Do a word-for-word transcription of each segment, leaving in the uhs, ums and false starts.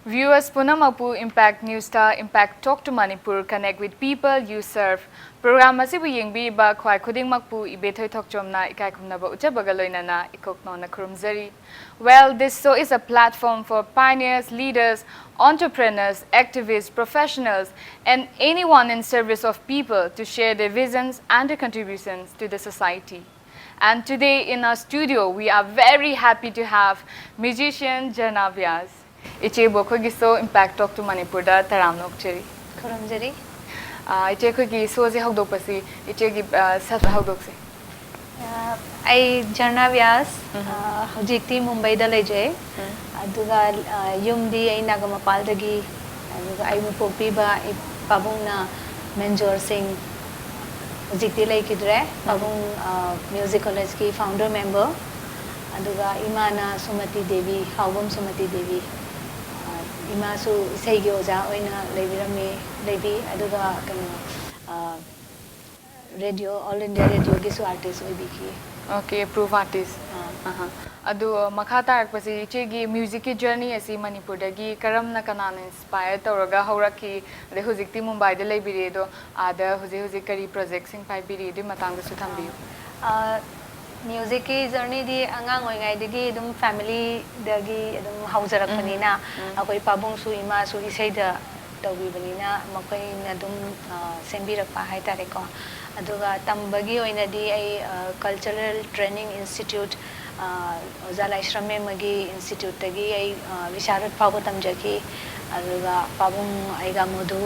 Viewers ꯄꯨꯝꯅꯃꯛꯄꯨ Impact Newsꯇ Impact Talk to Manipur, Connect with People You Serve program ꯑꯁꯤꯕꯨ ꯌꯦꯡꯕꯤꯔꯤꯕ ꯈ꯭ꯋꯥꯏ ꯈꯨꯗꯤꯡꯃꯛꯄꯨ ꯏꯕꯦꯊꯣꯏ ꯊꯣꯛꯆꯣꯝꯅ ꯏꯀꯥꯏ ꯈꯨꯝꯅꯕ ꯎꯠꯆꯕꯒ ꯂꯣꯏꯅꯅ ꯏꯀꯣꯛ ꯅꯧꯅ ꯈꯨꯔꯨꯝꯖꯔꯤ. Well, this show is a platform for pioneers, leaders, entrepreneurs, activists, professionals, and anyone in service of people to share their visions and their contributions to the society. And today in our studio, we are very happy to have musician Jharna Vyas. ꯏꯆꯦꯕꯨ ꯑꯩꯈꯣꯏꯒꯤ show Impact Talk to Manipurꯗ ꯇꯔꯥꯝꯅ ꯑꯣꯛꯆꯔꯤ꯫ ꯈꯨꯔꯨꯝꯖꯔꯤ꯫ ꯑꯥ, ꯏꯆꯦ, ꯑꯩꯈꯣꯏꯒꯤ showꯁꯦ ꯍꯧꯗꯣꯛꯄꯁꯤ ꯏꯆꯦꯒꯤ, ꯑꯥ, self ꯍꯧꯗꯣꯛꯁꯦ꯫ ꯑ, ꯑꯩ ꯖꯔꯅꯥ ꯕ꯭ꯌꯥꯁ꯫ ꯎꯝ꯫ ꯑ, ꯍꯧꯖꯤꯛꯇꯤ ꯃꯨꯝꯕꯩꯗ ꯂꯩꯖꯩ꯫ ꯎꯝ꯫ ꯑꯗꯨꯒ, ꯑ, ꯌꯨꯝꯗꯤ ꯑꯩ ꯅꯥꯒꯥꯃꯄꯥꯜꯗꯒꯤ꯫ ꯑꯗꯨꯒ ꯑꯩꯕꯨ ꯄꯣꯛꯄꯤꯕ ꯏ-, ꯄꯥꯕꯨꯡꯅ ꯃꯦꯟꯖꯣꯔ ꯁꯤꯡ꯫ ꯍꯧꯖꯤꯛꯇꯤ ꯂꯩꯈꯤꯗ꯭ꯔꯦ꯫ ꯄꯥꯕꯨꯡ, ꯑ, music collegeꯀꯤ founder member꯫ ꯑꯗꯨꯒ ꯏꯃꯥꯅ ꯁꯨꯃꯇꯤ ꯗꯦꯕꯤ, ꯍꯥꯎꯕꯝ ꯁꯨꯃꯇꯤ ꯗꯦꯕꯤ꯫ ꯑ, ꯏꯃꯥꯁꯨ ꯏꯁꯩꯒꯤ ꯑꯣꯖꯥ ꯑꯣꯏꯅ ꯂꯩꯕꯤꯔꯝꯃꯤ, ꯂꯩꯕꯤ꯫ ꯑꯗꯨꯒ ꯀꯩꯅꯣ, ꯑ, Radio, All India Radioꯒꯤꯁꯨ artist ꯑꯣꯏꯕꯤꯈꯤ꯫ Okay, approved artist꯫ ꯑꯥ꯫ ꯑꯍꯥ꯫ ꯑꯗꯨ, ꯃꯈꯥ ꯇꯥꯔꯛꯄꯁꯤ ꯏꯆꯦꯒꯤ musicꯀꯤ journey ꯑꯁꯤ ꯃꯅꯤꯄꯨꯔꯗꯒꯤ ꯀꯔꯝꯅ, ꯀꯅꯥꯅ inspire ꯇꯧꯔꯒ ꯍꯧꯔꯛꯈꯤ? ꯑꯗꯩ ꯍꯧꯖꯤꯛꯇꯤ ꯃꯨꯝꯕꯥꯏꯗ ꯂꯩꯕꯤꯔꯦ, ꯑꯗꯣ ꯑꯥꯗ ꯍꯧꯖꯤꯛ ꯍꯧꯖꯤꯛ ꯀꯔꯤ projectꯁꯤꯡ ꯄꯥꯏꯕꯤꯔꯤ? ꯑꯗꯨꯒꯤ ꯃꯇꯥꯡꯗꯁꯨ ꯊꯝꯕꯤꯌꯨ꯫ ꯑꯥ, musicꯀꯤ journeyꯗꯤ ꯑꯉꯥꯡ ꯑꯣꯏꯔꯤꯉꯩꯗꯒꯤ ꯑꯗꯨꯝ familyꯗꯒꯤ ꯑꯗꯨꯝ ꯍꯧꯖꯔꯛꯄꯅꯤꯅ, ꯎꯝ, ꯎꯝ꯫ ꯑꯩꯈꯣꯏ ꯄꯥꯕꯨꯡꯁꯨ ꯏꯃꯥꯁꯨ ꯏꯁꯩꯗ ꯇꯧꯕꯤꯕꯅꯤꯅ ꯃꯈꯣꯏꯅ ꯑꯗꯨꯝ, ꯑ, ꯁꯦꯝꯕꯤꯔꯛꯄ ꯍꯥꯏꯇꯥꯔꯦꯀꯣ꯫ ꯑꯗꯨꯒ ꯇꯝꯕꯒꯤ ꯑꯣꯏꯅꯗꯤ ꯑꯩ, ꯑ, Cultural Training Institute, ꯑ, ꯑꯣꯖꯥ ꯂꯥꯏꯁ꯭ꯔꯝ ꯃꯦꯝꯃꯒꯤ instituteꯇꯒꯤ ꯑꯩ, ꯑ, ꯕꯤꯁꯥꯔꯠ ꯐꯥꯎꯕ ꯇꯝꯖꯈꯤ꯫ ꯑꯗꯨꯒ ꯄꯥꯕꯨꯡ ꯑꯩꯒ ꯃꯣꯙꯨ,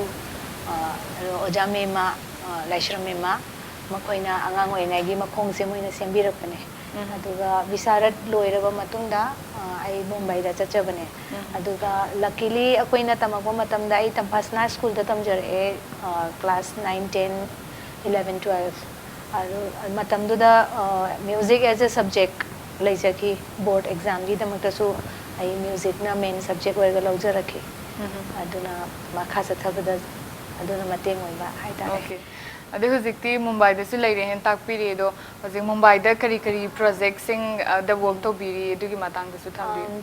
ꯑ, ꯑꯗꯨꯒ ꯑꯣꯖꯥ ꯃꯦꯝꯃ, ꯑ, ꯂꯥꯏꯁ꯭ꯔꯝ ꯃꯦꯝꯃ, ꯃꯈꯣꯏꯅ ꯑꯉꯥꯡ ꯑꯣꯏꯔꯤꯉꯩꯒꯤ ꯃꯈꯣꯡꯁꯦ ꯃꯣꯏꯅ ꯁꯦꯝꯕꯤꯔꯛꯄꯅꯦ꯫ ꯎꯝ꯫ ꯑꯗꯨꯒ ꯕꯤꯁꯥꯔꯠ ꯂꯣꯏꯔꯕ ꯃꯇꯨꯡꯗ, ꯑ, ꯑꯩ ꯃꯨꯝꯕꯥꯏꯗ ꯆꯠꯆꯕꯅꯦ꯫ ꯎꯝ꯫ ꯑꯗꯨꯒ luckily ꯑꯩꯈꯣꯏꯅ ꯇꯝꯃꯛꯄ ꯃꯇꯝꯗ ꯑꯩ ꯇꯝꯐꯥꯁꯅꯥ schoolꯗ ꯇꯝꯖꯔꯛꯑꯦ, ꯑ, class nine, ten, eleven, twelve꯫ ꯑꯗꯨ ꯃꯇꯝꯗꯨꯗ, ꯑ, music as a subject ꯂꯩꯖꯈꯤ꯫ Board examꯒꯤꯗꯃꯛꯇꯁꯨ ꯑꯩ musicꯅ main subject ꯑꯣꯏꯔꯒ ꯂꯧꯖꯔꯛꯈꯤ꯫ ꯎꯝ꯫ ꯑꯗꯨꯅ ꯃꯈꯥ ꯆꯠꯊꯕꯗ ꯑꯗꯨꯅ ꯃꯇꯦꯡ ꯑꯣꯏꯕ ꯍꯥꯏꯇꯥꯔꯦ꯫ Okay꯫ ꯑꯗꯩ ꯍꯧꯖꯤꯛꯇꯤ ꯃꯨꯝꯕꯥꯏꯗꯁꯨ ꯂꯩꯔꯦ ꯍꯥꯏꯅ ꯇꯥꯛꯄꯤꯔꯤ, ꯑꯗꯣ ꯍꯧꯖꯤꯛ ꯃꯨꯝꯕꯥꯏꯗ ꯀꯔꯤ ꯀꯔꯤ projectꯁꯤꯡ, ꯑ, ꯗ work ꯇꯧꯕꯤꯔꯤ? ꯑꯗꯨꯒꯤ ꯃꯇꯥꯡꯗꯁꯨ ꯊꯝꯕꯤꯌꯨ꯫ ꯑꯝ,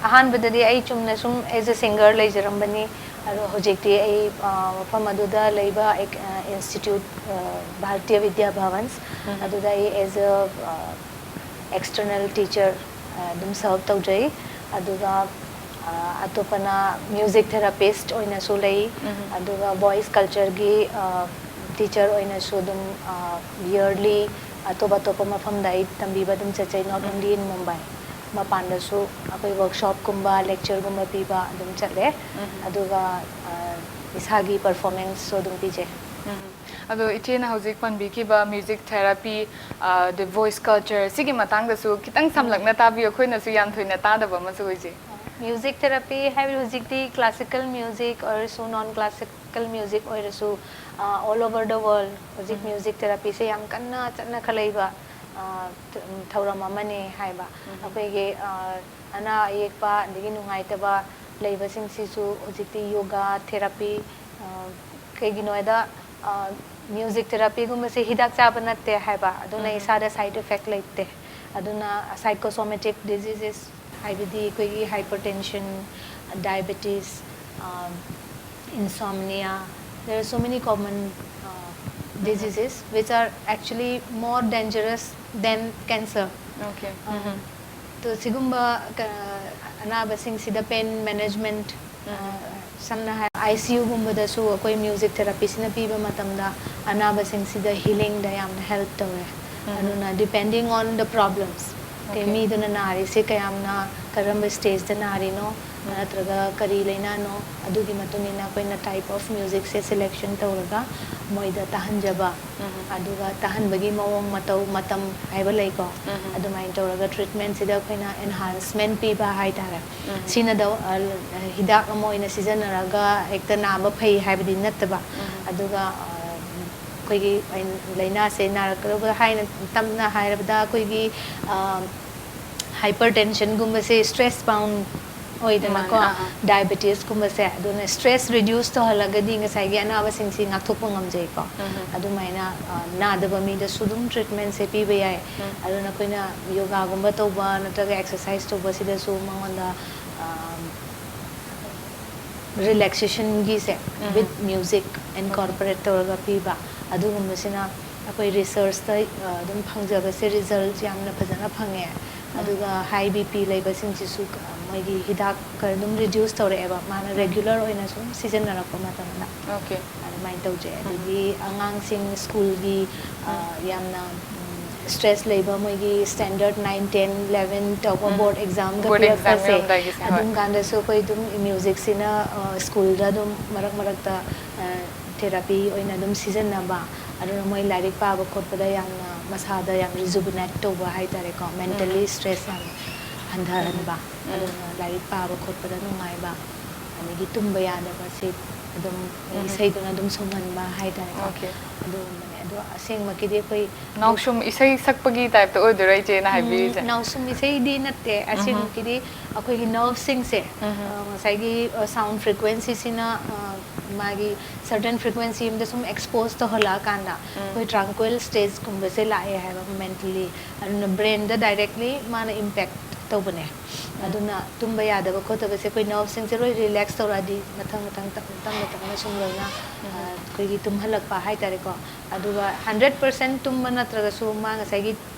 ꯑꯍꯥꯟꯕꯗꯗꯤ ꯑꯩ ꯆꯨꯝꯅ ꯁꯨꯝ as a singer ꯂꯩꯖꯔꯝꯕꯅꯤ꯫ ꯑꯗꯣ ꯍꯧꯖꯤꯛꯇꯤ ꯑꯩ, ꯑ, ꯃꯐꯝ ꯑꯗꯨꯗ ꯂꯩꯕ ꯑꯦꯛ-, ꯑ, institute, ꯑ, Bharatiya Vidya Bhavans, ꯑꯗꯨꯗ ꯑꯩ as a, ꯑ, external teacher, ꯑ, ꯑꯗꯨꯝ serve ꯇꯧꯖꯩ꯫ ꯑꯗꯨꯒ, ꯑ, ꯑꯇꯣꯞꯄꯅ music therapist ꯑꯣꯏꯅꯁꯨ ꯂꯩ꯫ ꯑꯗꯨꯒ voice cultureꯒꯤ, ꯑ, teacher ꯑꯣꯏꯅꯁꯨ ꯑꯗꯨꯝ, ꯑ, yearly ꯑꯇꯣꯞ ꯑꯇꯣꯞꯄ ꯃꯐꯝꯗ ꯑꯩ ꯇꯝꯕꯤꯕ ꯑꯗꯨꯝ ꯆꯠꯆꯩ, not only in Mumbai꯫ ꯃꯄꯥꯟꯗꯁꯨ ꯑꯩꯈꯣꯏ workshopꯀꯨꯝꯕ, lectureꯒꯨꯝꯕ ꯄꯤꯕ ꯑꯗꯨꯝ ꯆꯠꯂꯦ꯫ ꯑꯗꯨꯒ, ꯑ, ꯏꯁꯥꯒꯤ performanceꯁꯨ ꯑꯗꯨꯝ ꯄꯤꯖꯩ꯫ ꯑꯗꯣ ꯏꯆꯦꯅ ꯍꯧꯖꯤꯛ ꯄꯟꯕꯤꯈꯤꯕ music therapy, ꯑ, ꯑꯗꯩ voice culture, ꯁꯤꯒꯤ ꯃꯇꯥꯡꯗꯁꯨ ꯈꯤꯇꯪ ꯁꯝꯂꯞꯅ ꯇꯥꯕꯤꯌꯨ, ꯑꯩꯈꯣꯏꯅꯁꯨ ꯌꯥꯝ ꯊꯣꯏꯅ ꯇꯥꯗꯕ ꯑꯃꯁꯨ ꯑꯣꯏꯖꯩ꯫ Music therapy ꯍꯥꯏꯕꯗꯤ ꯍꯧꯖꯤꯛꯇꯤ classical music ꯑꯣꯏꯔꯁꯨ, non classical music ꯑꯣꯏꯔꯁꯨ, ꯑ, all over the world ꯍꯧꯖꯤꯛ music therapyꯁꯦ ꯌꯥꯝ ꯀꯟꯅ ꯆꯠꯅꯈꯠꯂꯛꯏꯕ, ꯑ, ꯊ-, ꯊꯧꯔꯝ ꯑꯃꯅꯦ ꯍꯥꯏꯕ꯫ ꯑꯩꯈꯣꯏꯒꯤ, ꯑ, ꯑꯅꯥ ꯑꯌꯦꯛꯄ ꯑꯗꯒꯤ ꯅꯨꯡꯉꯥꯏꯇꯕ ꯂꯩꯕꯁꯤꯡꯁꯤꯁꯨ ꯍꯧꯖꯤꯛꯇꯤ yoga therapy, ꯑ, ꯀꯩꯒꯤꯅꯣ ꯍꯥꯏꯗ, ꯑ, music therapyꯒꯨꯝꯕꯁꯦ ꯍꯤꯗꯥꯛ ꯆꯥꯕ ꯅꯠꯇꯦ ꯍꯥꯏꯕ, ꯑꯗꯨꯅ ꯏꯁꯥꯗ side effect ꯂꯩꯇꯦ꯫ ꯑꯗꯨꯅ psychosomatic diseases ꯍꯥꯏꯕꯗꯤ ꯑꯩꯈꯣꯏꯒꯤ hypertension, diabetes, ꯑ, insomnia, there are so many common, uh, diseases which are actually more dangerous than cancer. Okay. ꯑ, ꯇꯣ ꯁꯤꯒꯨꯝꯕ ꯀ-, ꯑꯅꯥꯕꯁꯤꯡꯁꯤꯗ pain management, ꯑ, ꯁꯝꯅ ꯍꯥꯏ, ICUꯒꯨꯝꯕꯗꯁꯨ ꯑꯩꯈꯣꯏ music therapyꯁꯤꯅ ꯄꯤꯕ ꯃꯇꯝꯗ ꯑꯅꯥꯕꯁꯤꯡꯁꯤꯗ healingꯗ ꯌꯥꯝꯅ help ꯇꯧꯋꯦ꯫ ꯑꯗꯨꯅ depending on the problems, ꯀꯩ, Okay. ꯃꯤꯗꯨꯅ ꯅꯥꯔꯤꯁꯦ ꯀꯌꯥꯝꯅ, ꯀꯔꯝꯕ stageꯇ ꯅꯥꯔꯤꯅꯣ, ꯅꯠꯇ꯭ꯔꯒ ꯀꯔꯤ ꯂꯩꯅꯥꯅꯣ, ꯑꯗꯨꯒꯤ ꯃꯇꯨꯡ ꯏꯟꯅ ꯑꯩꯈꯣꯏꯅ type of musicꯁꯦ selection ꯇꯧꯔꯒ ꯃꯣꯏꯗ ꯇꯥꯍꯟꯖꯕ꯫ ꯑꯗꯨꯒ ꯇꯥꯍꯟꯕꯒꯤ ꯃꯑꯣꯡ ꯃꯇꯧ, ꯃꯇꯝ ꯍꯥꯏꯕ ꯂꯩꯀꯣ꯫ ꯑꯗꯨꯃꯥꯏꯅ ꯇꯧꯔꯒ treatmentꯁꯤꯗ ꯑꯩꯈꯣꯏꯅ enhancement ꯄꯤꯕ ꯍꯥꯏꯇꯥꯔꯦ꯫ ꯁꯤꯅ ꯗꯧ-, ꯑ, ꯍꯤꯗꯥꯛ ꯑꯃ ꯑꯣꯏꯅ ꯁꯤꯖꯤꯟꯅꯔꯒ ꯍꯦꯛꯇ ꯅꯥꯕ ꯐꯩ ꯍꯥꯏꯕꯗꯤ ꯅꯠꯇꯕ꯫ ꯑꯗꯨꯒ, ꯑ, ꯑꯩꯈꯣꯏꯒꯤ ꯂꯥꯏꯅꯥꯁꯦ ꯅꯥꯔꯛꯀꯗꯧꯕ ꯍꯥꯏꯅ ꯇꯞꯅ ꯍꯥꯏꯔꯕꯗ ꯑꯩꯈꯣꯏꯒꯤ, ꯑ, hypertensionꯒꯨꯝꯕꯁꯦ stress bound ꯑꯣꯏꯗꯅꯀꯣ, ꯃꯥꯅꯦ, ꯑꯥ, ꯑꯥ꯫ ꯗꯥꯏꯕꯦꯇꯤꯁꯀꯨꯝꯕꯁꯦ꯫ ꯑꯗꯨꯅ ꯁ꯭ꯇ꯭ꯔꯦꯁ ꯔꯤꯗ꯭ꯌꯨꯁ ꯇꯧꯍꯜꯂꯒꯗꯤ ꯉꯁꯥꯏꯒꯤ ꯑꯅꯥꯕꯁꯤꯡꯁꯤ ꯉꯥꯛꯊꯣꯛꯄ ꯉꯝꯖꯩꯀꯣ꯫ ꯎꯝ, ꯎꯝ꯫ ꯑꯗꯨꯃꯥꯏꯅ, ꯑ, ꯅꯥꯗꯕ ꯃꯤꯗꯁꯨ ꯑꯗꯨꯝ ꯇ꯭ꯔꯤꯠꯃꯦꯟꯁꯦ ꯄꯤꯕ ꯌꯥꯏ꯫ ꯎꯝ꯫ ꯑꯗꯨꯅ ꯑꯩꯈꯣꯏꯅ ꯌꯣꯒꯥꯒꯨꯝꯕ ꯇꯧꯕ ꯅꯠꯇ꯭ꯔꯒ ꯑꯦꯛꯁꯔꯁꯥꯏꯁ ꯇꯧꯕꯁꯤꯗꯁꯨ ꯃꯉꯣꯟꯗ, ꯑ, ꯔꯤꯂꯦꯛꯁꯦꯁꯟꯒꯤꯁꯦ, ꯎꯝ꯫ with music incorporate ꯇꯧꯔꯒ ꯄꯤꯕ, ꯑꯗꯨꯒꯨꯝꯕꯁꯤꯅ ꯑꯩꯈꯣꯏ ꯔꯤꯁꯔꯁꯇ, ꯑ, ꯑꯗꯨꯝ ꯐꯪꯖꯕꯁꯦ, ꯔꯤꯖꯜꯠ ꯌꯥꯝꯅ ꯐꯖꯅ ꯐꯪꯉꯦ꯫ ꯎꯝ꯫ ꯑꯗꯨꯒ ꯍꯥꯏ ꯕꯤ ꯄꯤ ꯂꯩꯕꯁꯤꯡꯁꯤꯁꯨ, ꯑ, ꯃꯣꯏꯒꯤ ꯍꯤꯗꯥꯛ ꯈꯔ ꯑꯗꯨꯝ ꯔꯤꯗ꯭ꯌꯨꯁ ꯇꯧꯔꯛꯑꯦꯕ, ꯃꯥꯅ ꯎꯝ꯫ ꯔꯦꯒꯨꯂꯔ ꯑꯣꯏꯅ ꯁꯨꯝ ꯁꯤꯖꯤꯟꯅꯔꯛꯄ ꯃꯇꯝꯗ꯫ ꯑꯣꯀꯦ꯫ ꯑꯗꯨꯃꯥꯏꯅ ꯇꯧꯖꯩ꯫ ꯎꯝ꯫ ꯑꯗꯒꯤ ꯑꯉꯥꯡꯁꯤꯡ ꯁ꯭ꯀꯨꯜꯒꯤ, ꯑ, ꯎꯝ꯫ ꯌꯥꯝꯅ, ꯎꯝ, ꯁ꯭ꯇ꯭ꯔꯦꯁ ꯂꯩꯕ, ꯃꯣꯏꯒꯤ ꯁ꯭ꯇꯦꯟꯗꯔꯗ ꯅꯥꯏꯟ, ꯇꯦꯟ, ꯏꯂꯦꯚꯦꯟ ꯇꯧꯕ, ꯎꯝ꯫ ꯕꯣꯔꯗ ꯑꯦꯛꯖꯥꯝꯒ ꯕꯣꯔꯗ ꯑꯦꯛꯖꯥꯝ ꯄꯤꯔꯛꯄꯁꯦ, ꯌꯧꯔꯝꯗꯥꯏꯒꯤꯁꯦ, ꯍꯣꯏ꯫ ꯑꯗꯨꯝ ꯀꯥꯟꯗꯁꯨ ꯑꯩꯈꯣꯏ ꯑꯗꯨꯝ ꯃ꯭ꯌꯨꯖꯤꯛꯁꯤꯅ, ꯑ, ꯁ꯭ꯀꯨꯜꯗ ꯑꯗꯨꯝ ꯃꯔꯛ ꯃꯔꯛꯇ, ꯑ, ꯊꯦꯔꯥꯄꯤ ꯑꯣꯏꯅ ꯑꯗꯨꯝ ꯁꯤꯖꯤꯟꯅꯕ, ꯑꯗꯨꯅ ꯃꯣꯏ ꯂꯥꯏꯔꯤꯛ ꯄꯥꯕ ꯈꯣꯠꯄꯗ ꯌꯥꯝꯅ ꯃꯁꯥꯗ ꯌꯥꯝ ꯔꯤꯖꯨꯕꯤꯅꯦꯠ ꯇꯧꯕ ꯍꯥꯏꯇꯥꯔꯦꯀꯣ, ꯃꯦꯟꯇꯦꯜꯂꯤ ꯎꯝ꯫ ꯁ꯭ꯇ꯭ꯔꯦꯁ ꯌꯥꯝ ꯍꯟꯊꯍꯟꯕ꯫ ꯎꯝ꯫ ꯑꯗꯨꯅ ꯂꯥꯏꯔꯤꯛ ꯄꯥꯕ ꯈꯣꯠꯄꯗ ꯅꯨꯡꯉꯥꯏꯕ, ꯑꯗꯒꯤ ꯇꯨꯝꯕ ꯌꯥꯗꯕꯁꯦ ꯑꯗꯨꯝ ꯎꯝ꯫ ꯏꯁꯩꯗꯨꯅ ꯑꯗꯨꯝ ꯁꯨꯝꯍꯟꯕ ꯍꯥꯏꯇꯥꯔꯦꯀꯣ꯫ ꯑꯣꯀꯦ꯫ ꯑꯗꯨꯒꯨꯝꯕꯅꯦ꯫ ꯑꯗꯣ ꯑꯁꯦꯡꯕꯒꯤꯗꯤ ꯑꯩꯈꯣꯏ ꯅꯥꯎꯁꯨꯝ ꯏꯁꯩ ꯁꯛꯄꯒꯤ ꯇꯥꯏꯞꯇ ꯑꯣꯏꯗꯣꯏꯔꯥ ꯏꯆꯦꯅ ꯎꯝ, ꯍꯥꯏꯕꯤꯔꯤꯁꯦ? ꯅꯥꯎꯁꯨꯝ ꯏꯁꯩꯗꯤ ꯅꯠꯇꯦ꯫ ꯎꯝꯍꯨꯝ꯫ ꯑꯁꯦꯡꯕꯒꯤꯗꯤ ꯑꯩꯈꯣꯏꯒꯤ ꯅꯔꯚꯁꯤꯡꯁꯦ, ꯎꯝꯍꯨꯝ꯫ ꯑ, ꯉꯁꯥꯏꯒꯤ, ꯑ, ꯁꯥꯎꯟ ꯐ꯭ꯔꯤꯀ꯭ꯋꯦꯟꯁꯤꯁꯤꯅ, ꯑ, ꯃꯥꯒꯤ ꯁꯔꯇꯦꯟ ꯐ꯭ꯔꯤꯀ꯭ꯋꯦꯟꯁꯤ ꯑꯃꯗ ꯁꯨꯝ ꯑꯦꯛꯁꯄꯣꯖ ꯇꯧꯍꯜꯂꯛꯑꯀꯥꯟꯗ ꯎꯝ꯫ ꯑꯩꯈꯣꯏ ꯇ꯭ꯔꯥꯡꯀ꯭ꯋꯤꯜ ꯁ꯭ꯇꯦꯖꯀꯨꯝꯕꯁꯦ ꯂꯥꯛꯑꯦ ꯍꯥꯏꯕ ꯃꯦꯟꯇꯦꯜꯂꯤ꯫ ꯑꯗꯨꯅ ꯕ꯭ꯔꯦꯟꯗ ꯗꯥꯏꯔꯦꯛꯂꯤ ꯃꯥꯅ ꯏꯝꯄꯦꯛ ꯇꯧꯕꯅꯦ꯫ ꯎꯝ꯫ ꯑꯗꯨꯅ ꯇꯨꯝꯕ ꯌꯥꯗꯕ ꯈꯣꯠꯇꯕꯁꯦ ꯑꯩꯈꯣꯏ ꯅꯔꯚꯁꯤꯡꯁꯦ ꯂꯣꯏ ꯔꯤꯂꯦꯛꯁ ꯇꯧꯔꯛꯑꯗꯤ ꯃꯊꯪ ꯃꯊꯪ ꯇꯞꯅ ꯇꯞꯅ ꯇꯞꯅ ꯁꯨꯝ ꯂꯣꯏꯅ, ꯑ, ꯎꯝ꯫ ꯑꯩꯈꯣꯏꯒꯤ ꯇꯨꯝꯍꯜꯂꯛꯄ ꯍꯥꯏꯇꯥꯔꯦꯀꯣ꯫ ꯑꯗꯨꯒ ꯍꯟꯗ꯭ꯔꯦꯠ ꯄꯔꯁꯦꯟ ꯇꯨꯝꯕ ꯅꯠꯇ꯭ꯔꯒꯁꯨ ꯃꯥ ꯉꯁꯥꯏꯒꯤ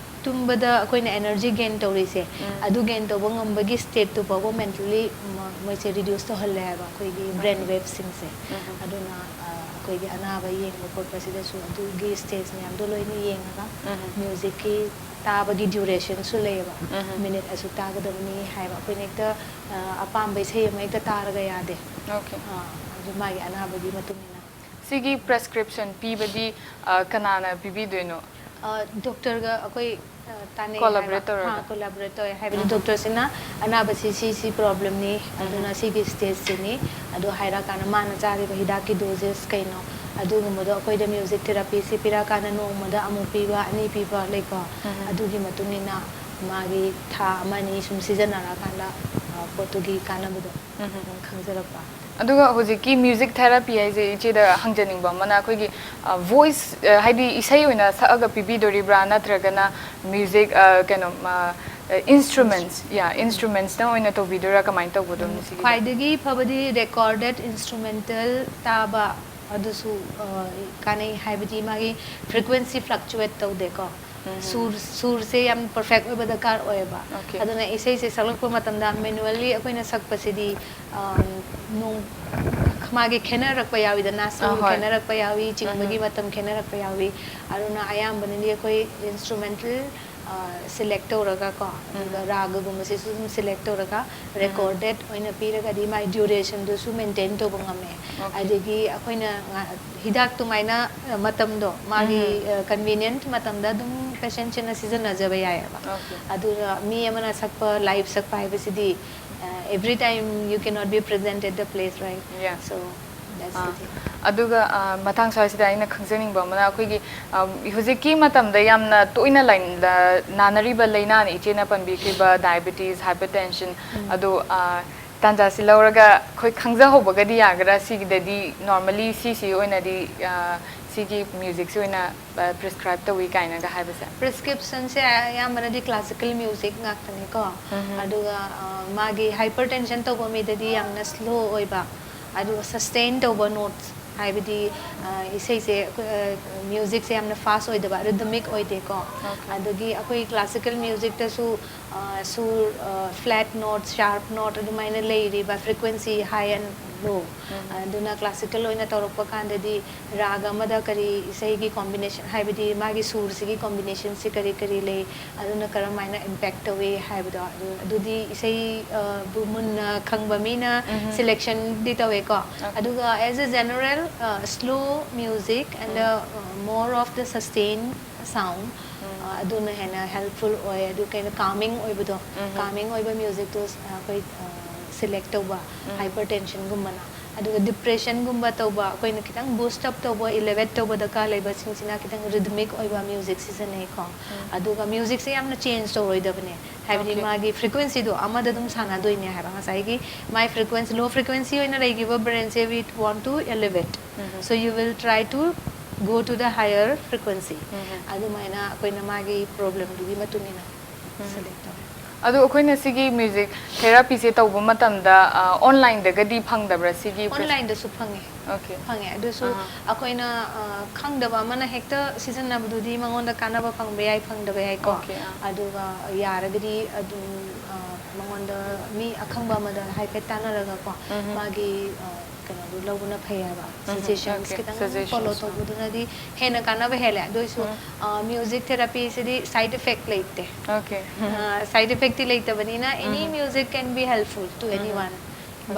ꯇꯨꯝꯕꯗ ꯑꯩꯈꯣꯏꯅ ꯑꯦꯅꯔꯖꯤ ꯒꯦꯟ ꯇꯧꯔꯤꯁꯦ, ꯎꯝ꯫ ꯑꯗꯨ ꯒꯦꯟ ꯇꯧꯕ ꯉꯝꯕꯒꯤ ꯁ꯭ꯇꯦꯠꯇꯨ ꯐꯥꯎꯕ ꯃꯦꯟꯇꯦꯜꯂꯤ ꯃ-, ꯃꯣꯏꯁꯦ ꯔꯤꯗ꯭ꯌꯨꯁ ꯇꯧꯍꯜꯂꯦ ꯍꯥꯏꯕ, ꯑꯩꯈꯣꯏꯒꯤ ꯕ꯭ꯔꯦꯟ ꯎꯝ꯫ ꯋꯦꯞꯁꯤꯡꯁꯦ꯫ ꯎꯝ꯫ ꯑꯗꯨꯅ, ꯑ, ꯑꯩꯈꯣꯏꯒꯤ ꯑꯅꯥꯕ ꯌꯦꯡꯕ ꯈꯣꯠꯄꯁꯤꯗꯁꯨ ꯑꯗꯨꯒꯤ ꯁ꯭ꯇꯦꯖ ꯃꯌꯥꯝꯗꯣ ꯂꯣꯏꯅ ꯌꯦꯡꯉꯒ ꯎꯝ꯫ ꯃ꯭ꯌꯨꯖꯤꯛꯀꯤ ꯇꯥꯕꯒꯤ ꯗ꯭ꯌꯨꯔꯦꯁꯟꯁꯨ ꯂꯩꯌꯦꯕ, ꯎꯝ꯫ ꯃꯤꯅꯤꯠ ꯑꯁꯨꯛ ꯇꯥꯒꯗꯕꯅꯤ ꯍꯥꯏꯕ꯫ ꯑꯩꯈꯣꯏꯅ ꯍꯦꯛꯇ, ꯑ, ꯑꯄꯥꯝꯕ ꯏꯁꯩ ꯑꯃ ꯍꯦꯛꯇ ꯇꯥꯔꯒ ꯌꯥꯗꯦ꯫ ꯑꯣꯀꯦ꯫ ꯑ, ꯑꯗꯨ ꯃꯥꯒꯤ ꯑꯅꯥꯕꯒꯤ ꯃꯇꯨꯡ ꯏꯟꯅ꯫ ꯁꯤꯒꯤ ꯄ꯭ꯔꯦꯁꯀ꯭ꯔꯤꯞꯁꯟ ꯄꯤꯕꯗꯤ, ꯑ, ꯀꯅꯥꯅ ꯄꯤꯕꯤꯗꯣꯏꯅꯣ? ꯑ, ꯗꯣꯛꯇꯔꯒ ꯑꯩꯈꯣꯏ, ꯑ, ꯇꯥꯟꯅꯩ ꯍꯥꯏꯕ꯫ ꯀꯣꯂꯥꯕꯣꯔꯦꯠ ꯇꯧꯔꯒ? ꯑꯥ, ꯀꯣꯂꯥꯕꯣꯔꯦꯠ ꯇꯧꯋꯦ꯫ ꯍꯥꯏꯕꯗꯤ ꯎꯝ꯫ ꯗꯣꯛꯇꯔꯁꯤꯅ ꯑꯅꯥꯕꯁꯤ ꯁꯤ, ꯁꯤ ꯄ꯭ꯔꯣꯕ꯭ꯂꯦꯝꯅꯤ, ꯎꯝ꯫ ꯑꯗꯨꯅ ꯁꯤꯒꯤ ꯁ꯭ꯇꯦꯖꯁꯤꯅꯤ, ꯑꯗꯨ ꯍꯥꯏꯔꯀꯥꯟꯗ ꯃꯥꯅ ꯆꯥꯔꯤꯕ ꯍꯤꯗꯥꯛꯀꯤ ꯗꯣꯖꯦꯁ ꯀꯩꯅꯣ, ꯑꯗꯨꯒꯨꯝꯕꯗꯣ ꯑꯩꯈꯣꯏꯗ ꯃ꯭ꯌꯨꯖꯤꯛ ꯊꯦꯔꯥꯄꯤꯁꯤ ꯄꯤꯔꯛꯑꯀꯥꯟꯗ ꯅꯣꯡꯃꯗ ꯑꯃꯨꯛ ꯄꯤꯕ, ꯑꯅꯤ ꯄꯤꯕ ꯂꯩꯀꯣ꯫ ꯎꯝ꯫ ꯑꯗꯨꯒꯤ ꯃꯇꯨꯡ ꯏꯟꯅ ꯃꯥꯒꯤ ꯊꯥ ꯑꯃ ꯑꯅꯤ ꯁꯨꯝ ꯁꯤꯖꯤꯟꯅꯔꯀꯥꯟꯗ ꯑ, ꯄꯣꯠꯇꯨꯒꯤ ꯀꯥꯟꯅꯕꯗꯣ ꯎꯝ, ꯈꯪꯖꯔꯛꯄ꯫ ꯑꯗꯨꯒ ꯍꯧꯖꯤꯛꯀꯤ ꯃ꯭ꯌꯨꯖꯤꯛ ꯊꯦꯔꯥꯄꯤ ꯍꯥꯏꯁꯦ ꯏꯆꯦꯗ ꯍꯪꯖꯅꯤꯡꯕ ꯑꯃꯅ, ꯑꯩꯈꯣꯏꯒꯤ ꯚꯣꯏꯁ ꯍꯥꯏꯗꯤ ꯏꯁꯩ ꯑꯣꯏꯅ ꯁꯛꯑꯒ ꯄꯤꯕꯤꯗꯣꯔꯤꯕ꯭ꯔꯥ, ꯅꯠꯇ꯭ꯔꯒꯅ ꯃ꯭ꯌꯨꯖꯤꯛ ꯀꯩꯅꯣ ꯏꯟꯁꯇ꯭ꯔꯨꯃꯦꯟꯁ, ꯌꯥ, ꯏꯟꯁꯇ꯭ꯔꯨꯃꯦꯟꯁꯇꯪ ꯑꯣꯏꯅ ꯇꯧꯕꯤꯗꯣꯏꯔꯥ, ꯀꯃꯥꯏꯅ ꯇꯧꯕꯗꯣ ꯁꯤꯒꯤꯗꯤ? ꯈ꯭ꯋꯥꯏꯗꯒꯤ ꯐꯕꯗꯤ ꯔꯦꯀꯣꯔꯗꯦꯠ ꯏꯟꯁꯇ꯭ꯔꯨꯃꯦꯟꯇꯦꯜ ꯇꯥꯕ, ꯑꯗꯨꯁꯨ ꯑ, ꯀꯥꯟꯅꯩ, ꯍꯥꯏꯕꯗꯤ ꯃꯥꯒꯤ ꯐ꯭ꯔꯤꯀ꯭ꯋꯦꯟꯁꯤ ꯐ꯭ꯂꯛꯆꯨꯋꯦꯠ ꯇꯧꯗꯦꯀꯣ꯫ ꯁꯨꯔ ꯁꯨꯔꯁꯦ ꯌꯥꯝ ꯄꯔꯐꯦꯛ ꯑꯣꯏꯕ ꯗꯔꯀꯥꯔ ꯑꯣꯏꯌꯦꯕ꯫ Okay. ꯑꯗꯨꯅ ꯏꯁꯩꯁꯦ ꯁꯛꯂꯛꯄ ꯃꯇꯝꯗ ꯃꯦꯅꯨꯋꯦꯜꯂꯤ ꯑꯩꯈꯣꯏꯅ ꯁꯛꯄꯁꯤꯗꯤ ꯑ, ꯅꯣꯡ ꯃꯥꯒꯤ ꯈꯦꯠꯅꯔꯛꯄ ꯌꯥꯎꯋꯤꯗꯅ, ꯁꯨꯔ ꯍꯣꯏ. ꯈꯦꯠꯅꯔꯛꯄ ꯌꯥꯎꯏ, ꯆꯤꯡꯕꯒꯤ ꯃꯇꯝ ꯈꯦꯠꯅꯔꯛꯄ ꯌꯥꯎꯏ꯫ ꯑꯗꯨꯅ ꯑꯌꯥꯝꯕꯅꯗꯤ ꯑꯩꯈꯣꯏ ꯏꯟꯁꯇ꯭ꯔꯨꯃꯦꯟꯇꯦꯜ ꯁꯦꯂꯦꯛ ꯇꯧꯔꯒ ꯀꯣ, ꯑꯗꯨꯒ ꯔꯥꯒꯒꯨꯝꯕꯁꯤꯁꯨ ꯑꯗꯨꯝ ꯁꯦꯂꯦꯛ ꯇꯧꯔꯒ ꯔꯦꯀꯣꯔꯗꯦꯠ ꯑꯣꯏꯅ ꯄꯤꯔꯒꯗꯤ ꯃꯥꯏ ꯗ꯭ꯌꯨꯔꯦꯁꯟꯗꯨꯁꯨ ꯃꯦꯟꯇꯦꯟ ꯇꯧꯕ ꯉꯝꯃꯦ꯫ Okay. ꯑꯗꯒꯤ ꯑꯩꯈꯣꯏꯅ ꯉ- ꯍꯤꯗꯥꯛ ꯑꯗꯨꯃꯥꯏꯅ ꯑ, ꯃꯇꯝꯗꯣ ꯃꯥꯒꯤ ꯀꯟꯚꯤꯅꯤꯌꯦꯟꯠ ꯃꯇꯝꯗ ꯑꯗꯨꯝ ꯄꯦꯁꯦꯟꯁꯤꯅ ꯁꯤꯖꯤꯟꯅꯖꯕ ꯌꯥꯏꯑꯕ꯫ Okay. ꯑꯗꯨꯅ ꯃꯤ ꯑꯃꯅ ꯁꯛꯄ, ꯂꯥꯏꯚ ꯁꯛꯄ ꯍꯥꯏꯕꯁꯤꯗꯤ every time you cannot be present at the place, right? Yeah. So that's ah, the thing. ꯑꯗꯨꯒ ꯑ, ꯃꯇꯥꯡ ꯁ꯭ꯋꯥꯏꯁꯤꯗ ꯑꯩꯅ ꯈꯪꯖꯅꯤꯡꯕ ꯑꯃꯅ, ꯑꯩꯈꯣꯏꯒꯤ ꯑ, ꯍꯧꯖꯤꯛꯀꯤ ꯃꯇꯝꯗ ꯌꯥꯝꯅ ꯇꯣꯏꯅ ꯂꯥꯏ- ꯅꯥꯅꯔꯤꯕ ꯂꯥꯏꯅꯥꯅꯤ ꯏꯆꯦꯅ ꯄꯟꯕꯤꯈ꯭ꯔꯤꯕ ꯗꯥꯏꯕꯤꯇꯤꯁ, ꯍꯥꯏꯄꯔꯇꯦꯟꯁꯟ꯫ ꯑꯗꯣ ꯑ, ꯇꯥꯟꯖꯥꯁꯤ ꯂꯧꯔꯒ ꯑꯩꯈꯣꯏ ꯈꯪꯖꯍꯧꯕꯒꯗꯤ ꯌꯥꯒꯗ꯭ꯔꯥ? ꯁꯤꯒꯤꯗꯗꯤ ꯅꯣꯔꯃꯦꯜꯂꯤ ꯁꯤꯁꯤ ꯑꯣꯏꯅꯗꯤ ꯑ, ꯁꯤꯒꯤ ꯃ꯭ꯌꯨꯖꯤꯛꯁꯤ ꯑꯣꯏꯅ ꯄ꯭ꯔꯤꯁꯀ꯭ꯔꯥꯏꯕ ꯇꯧꯏ ꯀꯥꯏꯅꯒ ꯍꯥꯏꯕꯁꯦ? ꯄ꯭ꯔꯤꯁꯀ꯭ꯔꯤꯞꯁꯟꯁꯦ ꯑꯌꯥꯝꯕꯅꯗꯤ ꯀ꯭ꯂꯥꯁꯤꯀꯦꯜ ꯃ꯭ꯌꯨꯖꯤꯛ ꯉꯥꯛꯇꯅꯤꯀꯣ꯫ ꯑꯗꯨꯒ ꯑ, ꯃꯥꯒꯤ ꯍꯥꯏꯄꯔ ꯇꯦꯟꯁꯟ ꯇꯧꯕ ꯃꯤꯗꯗꯤ ꯌꯥꯝꯅ ꯁ꯭ꯂꯣ ꯑꯣꯏꯕ, ꯑꯗꯨꯒ ꯁꯁꯇꯦꯟ ꯇꯧꯕ ꯅꯣꯠꯁ, ꯍꯥꯏꯕꯗꯤ ꯑ, ꯏꯁꯩꯁꯦ ꯑꯩꯈꯣꯏ, ꯑ, ꯃ꯭ꯌꯨꯖꯤꯛꯁꯦ ꯌꯥꯝꯅ ꯐꯥꯁ ꯑꯣꯏꯗꯕ, ꯔꯤꯗꯃꯤꯛ ꯑꯣꯏꯗꯦꯀꯣ꯫ ꯑꯗꯒꯤ ꯑꯩꯈꯣꯏ ꯀ꯭ꯂꯥꯁꯤꯀꯦꯜ ꯃ꯭ꯌꯨꯖꯤꯛꯇꯁꯨ ꯑ, ꯁꯨꯔ, ꯐ꯭ꯂꯦꯠ ꯅꯣꯠ, ꯁꯥꯔꯞ ꯅꯣꯠ ꯑꯗꯨꯃꯥꯏꯅ ꯂꯩꯔꯤꯕ, ꯐ꯭ꯔꯤꯀ꯭ꯋꯦꯟꯁꯤ ꯍꯥꯏ ꯑꯦꯟ ꯂꯣ꯫ ꯑꯗꯨꯅ ꯀ꯭ꯂꯥꯁꯤꯀꯦꯜ ꯑꯣꯏꯅ ꯇꯧꯔꯛꯄ ꯀꯥꯟꯗꯗꯤ ꯔꯥꯒ ꯑꯃꯗ ꯀꯔꯤ ꯏꯁꯩꯒꯤ ꯀꯣꯝꯕꯤꯅꯦꯁꯟ, ꯍꯥꯏꯕꯗꯤ ꯃꯥꯒꯤ ꯁꯨꯔꯁꯤꯒꯤ ꯀꯣꯝꯕꯤꯅꯦꯁꯟꯁꯤ ꯀꯔꯤ ꯀꯔꯤ ꯂꯩ, ꯑꯗꯨꯅ ꯀꯔꯝ ꯍꯥꯏꯅ ꯏꯝꯄꯦꯛ ꯇꯧꯏ ꯍꯥꯏꯕꯗꯣ, ꯑꯗꯨ ꯑꯗꯨꯗꯤ ꯏꯁꯩ ꯑ, ꯕꯨ ꯃꯨꯟꯅ ꯈꯪꯕ ꯃꯤꯅ ꯁꯦꯂꯦꯛꯁꯟꯗꯤ ꯇꯧꯋꯦꯀꯣ꯫ ꯑꯗꯨꯒ as a general slow music and more of the sustain sound, ꯑ, ꯑꯗꯨꯅ ꯍꯦꯟꯅ ꯍꯦꯜꯞꯐꯨꯜ ꯑꯣꯏ꯫ ꯑꯗꯨ ꯀꯩꯅꯣ, ꯀꯥꯃꯤꯡ ꯑꯣꯏꯕꯗꯣ, ꯀꯥꯃꯤꯡ ꯑꯣꯏꯕ ꯃ꯭ꯌꯨꯖꯤꯛꯇꯣ ꯑꯩꯈꯣꯏ ꯁꯦꯂꯦꯛ ꯇꯧꯕ, ꯍꯥꯏꯄꯔ ꯇꯦꯟꯁꯟꯒꯨꯝꯕꯅ꯫ ꯑꯗꯨꯒ ꯗꯤꯄ꯭ꯔꯦꯁꯟꯒꯨꯝꯕ ꯇꯧꯕ, ꯑꯩꯈꯣꯏꯅ ꯈꯤꯇꯪ ꯕꯨꯁ ꯑꯞ ꯇꯧꯕ, ꯏꯂꯦꯕꯦꯠ ꯇꯧꯕ ꯗꯔꯀꯥꯔ ꯂꯩꯕꯁꯤꯡꯁꯤꯅ ꯈꯤꯇꯪ ꯔꯤꯗꯃꯤꯛ ꯑꯣꯏꯕ ꯃ꯭ꯌꯨꯖꯤꯛ ꯁꯤꯖꯤꯟꯅꯩꯀꯣ꯫ ꯑꯗꯨꯒ ꯃ꯭ꯌꯨꯖꯤꯛꯁꯦ ꯌꯥꯝꯅ ꯆꯦꯟꯖ ꯇꯧꯔꯣꯏꯗꯕꯅꯦ, ꯍꯥꯏꯕꯗꯤ Okay. ꯃꯥꯒꯤ ꯐ꯭ꯔꯤꯀ꯭ꯋꯦꯟꯁꯤꯗꯣ ꯑꯃꯗ ꯑꯗꯨꯝ ꯁꯥꯟꯅꯗꯣꯏꯅꯦ ꯍꯥꯏꯕ꯫ ꯉꯁꯥꯏꯒꯤ my frequency, low frequency ꯑꯣꯏꯅ ꯂꯩꯈꯤꯕ ꯕ꯭ꯔꯦꯟꯁꯦ we want to elevate, so you will try to go to the higher frequency. ꯑꯗꯨꯃꯥꯏꯅ ꯑꯩꯈꯣꯏꯅ ꯃꯥꯒꯤ ꯄ꯭ꯔꯣꯕ꯭ꯂꯦꯝꯗꯨꯒꯤ ꯃꯇꯨꯡ ꯏꯟꯅ ꯁꯦꯂꯦꯛ ꯇꯧꯋꯦ꯫ ꯑꯗꯣ ꯑꯩꯈꯣꯏꯅ ꯁꯤꯒꯤ ꯃ꯭ꯌꯨꯖꯤꯛ ꯊꯦꯔꯥꯄꯤꯁꯦ ꯇꯧꯕ ꯃꯇꯝꯗ ꯑꯣꯟꯂꯥꯏꯟꯗꯒꯗꯤ ꯐꯪꯗꯕ꯭ꯔꯥ ꯁꯤꯒꯤ? ꯑꯣꯟꯂꯥꯏꯟꯗꯁꯨ ꯐꯪꯉꯦ꯫ Okay. ꯐꯪꯉꯦ꯫ ꯑꯗꯨꯁꯨ ꯑꯍꯥ. ꯑꯩꯈꯣꯏꯅ ꯑ, ꯈꯪꯗꯕ ꯑꯃꯅ ꯍꯦꯛꯇ ꯁꯤꯖꯤꯟꯅꯕꯗꯨꯗꯤ ꯃꯉꯣꯟꯗ ꯀꯥꯟꯅꯕ ꯐꯪꯕ ꯌꯥꯏ, ꯐꯪꯗꯕ ꯌꯥꯏꯀꯣ꯫ Okay, ꯑꯥ. ꯑꯗꯨꯒ ꯌꯥꯔꯒꯗꯤ ꯑꯗꯨꯝ ꯑ, ꯃꯉꯣꯟꯗ ꯃꯤ ꯑꯈꯪꯕ ꯑꯃꯗ ꯍꯥꯏꯐꯦꯠ ꯇꯥꯟꯅꯔꯒꯀꯣ, ꯃꯥꯒꯤ ꯑ, ꯀꯩꯅꯣꯗꯨ ꯂꯧꯕꯅ ꯐꯩ ꯍꯥꯏꯕ꯫ ꯁꯖꯦꯁꯟꯁ Okay. ꯈꯤꯇꯪ Suggestions, ꯐꯣꯂꯣ ꯑꯥ. ꯇꯧꯕꯗꯨꯅꯗꯤ ꯍꯦꯟꯅ ꯀꯥꯟꯅꯕ ꯍꯦꯜꯂꯦ꯫ ꯑꯗꯨ ꯑꯣꯏꯁꯨ ꯃ꯭ꯌꯨꯖꯤꯛ ꯊꯦꯔꯥꯄꯤꯁꯤꯗꯤ ꯁꯥꯏꯠ ꯏꯐꯦꯛ ꯂꯩꯇꯦ꯫ Okay. ꯁꯥꯏꯠ ꯏꯐꯦꯛꯇꯤ ꯂꯩꯇꯕꯅꯤꯅ any music can be helpful to anyone,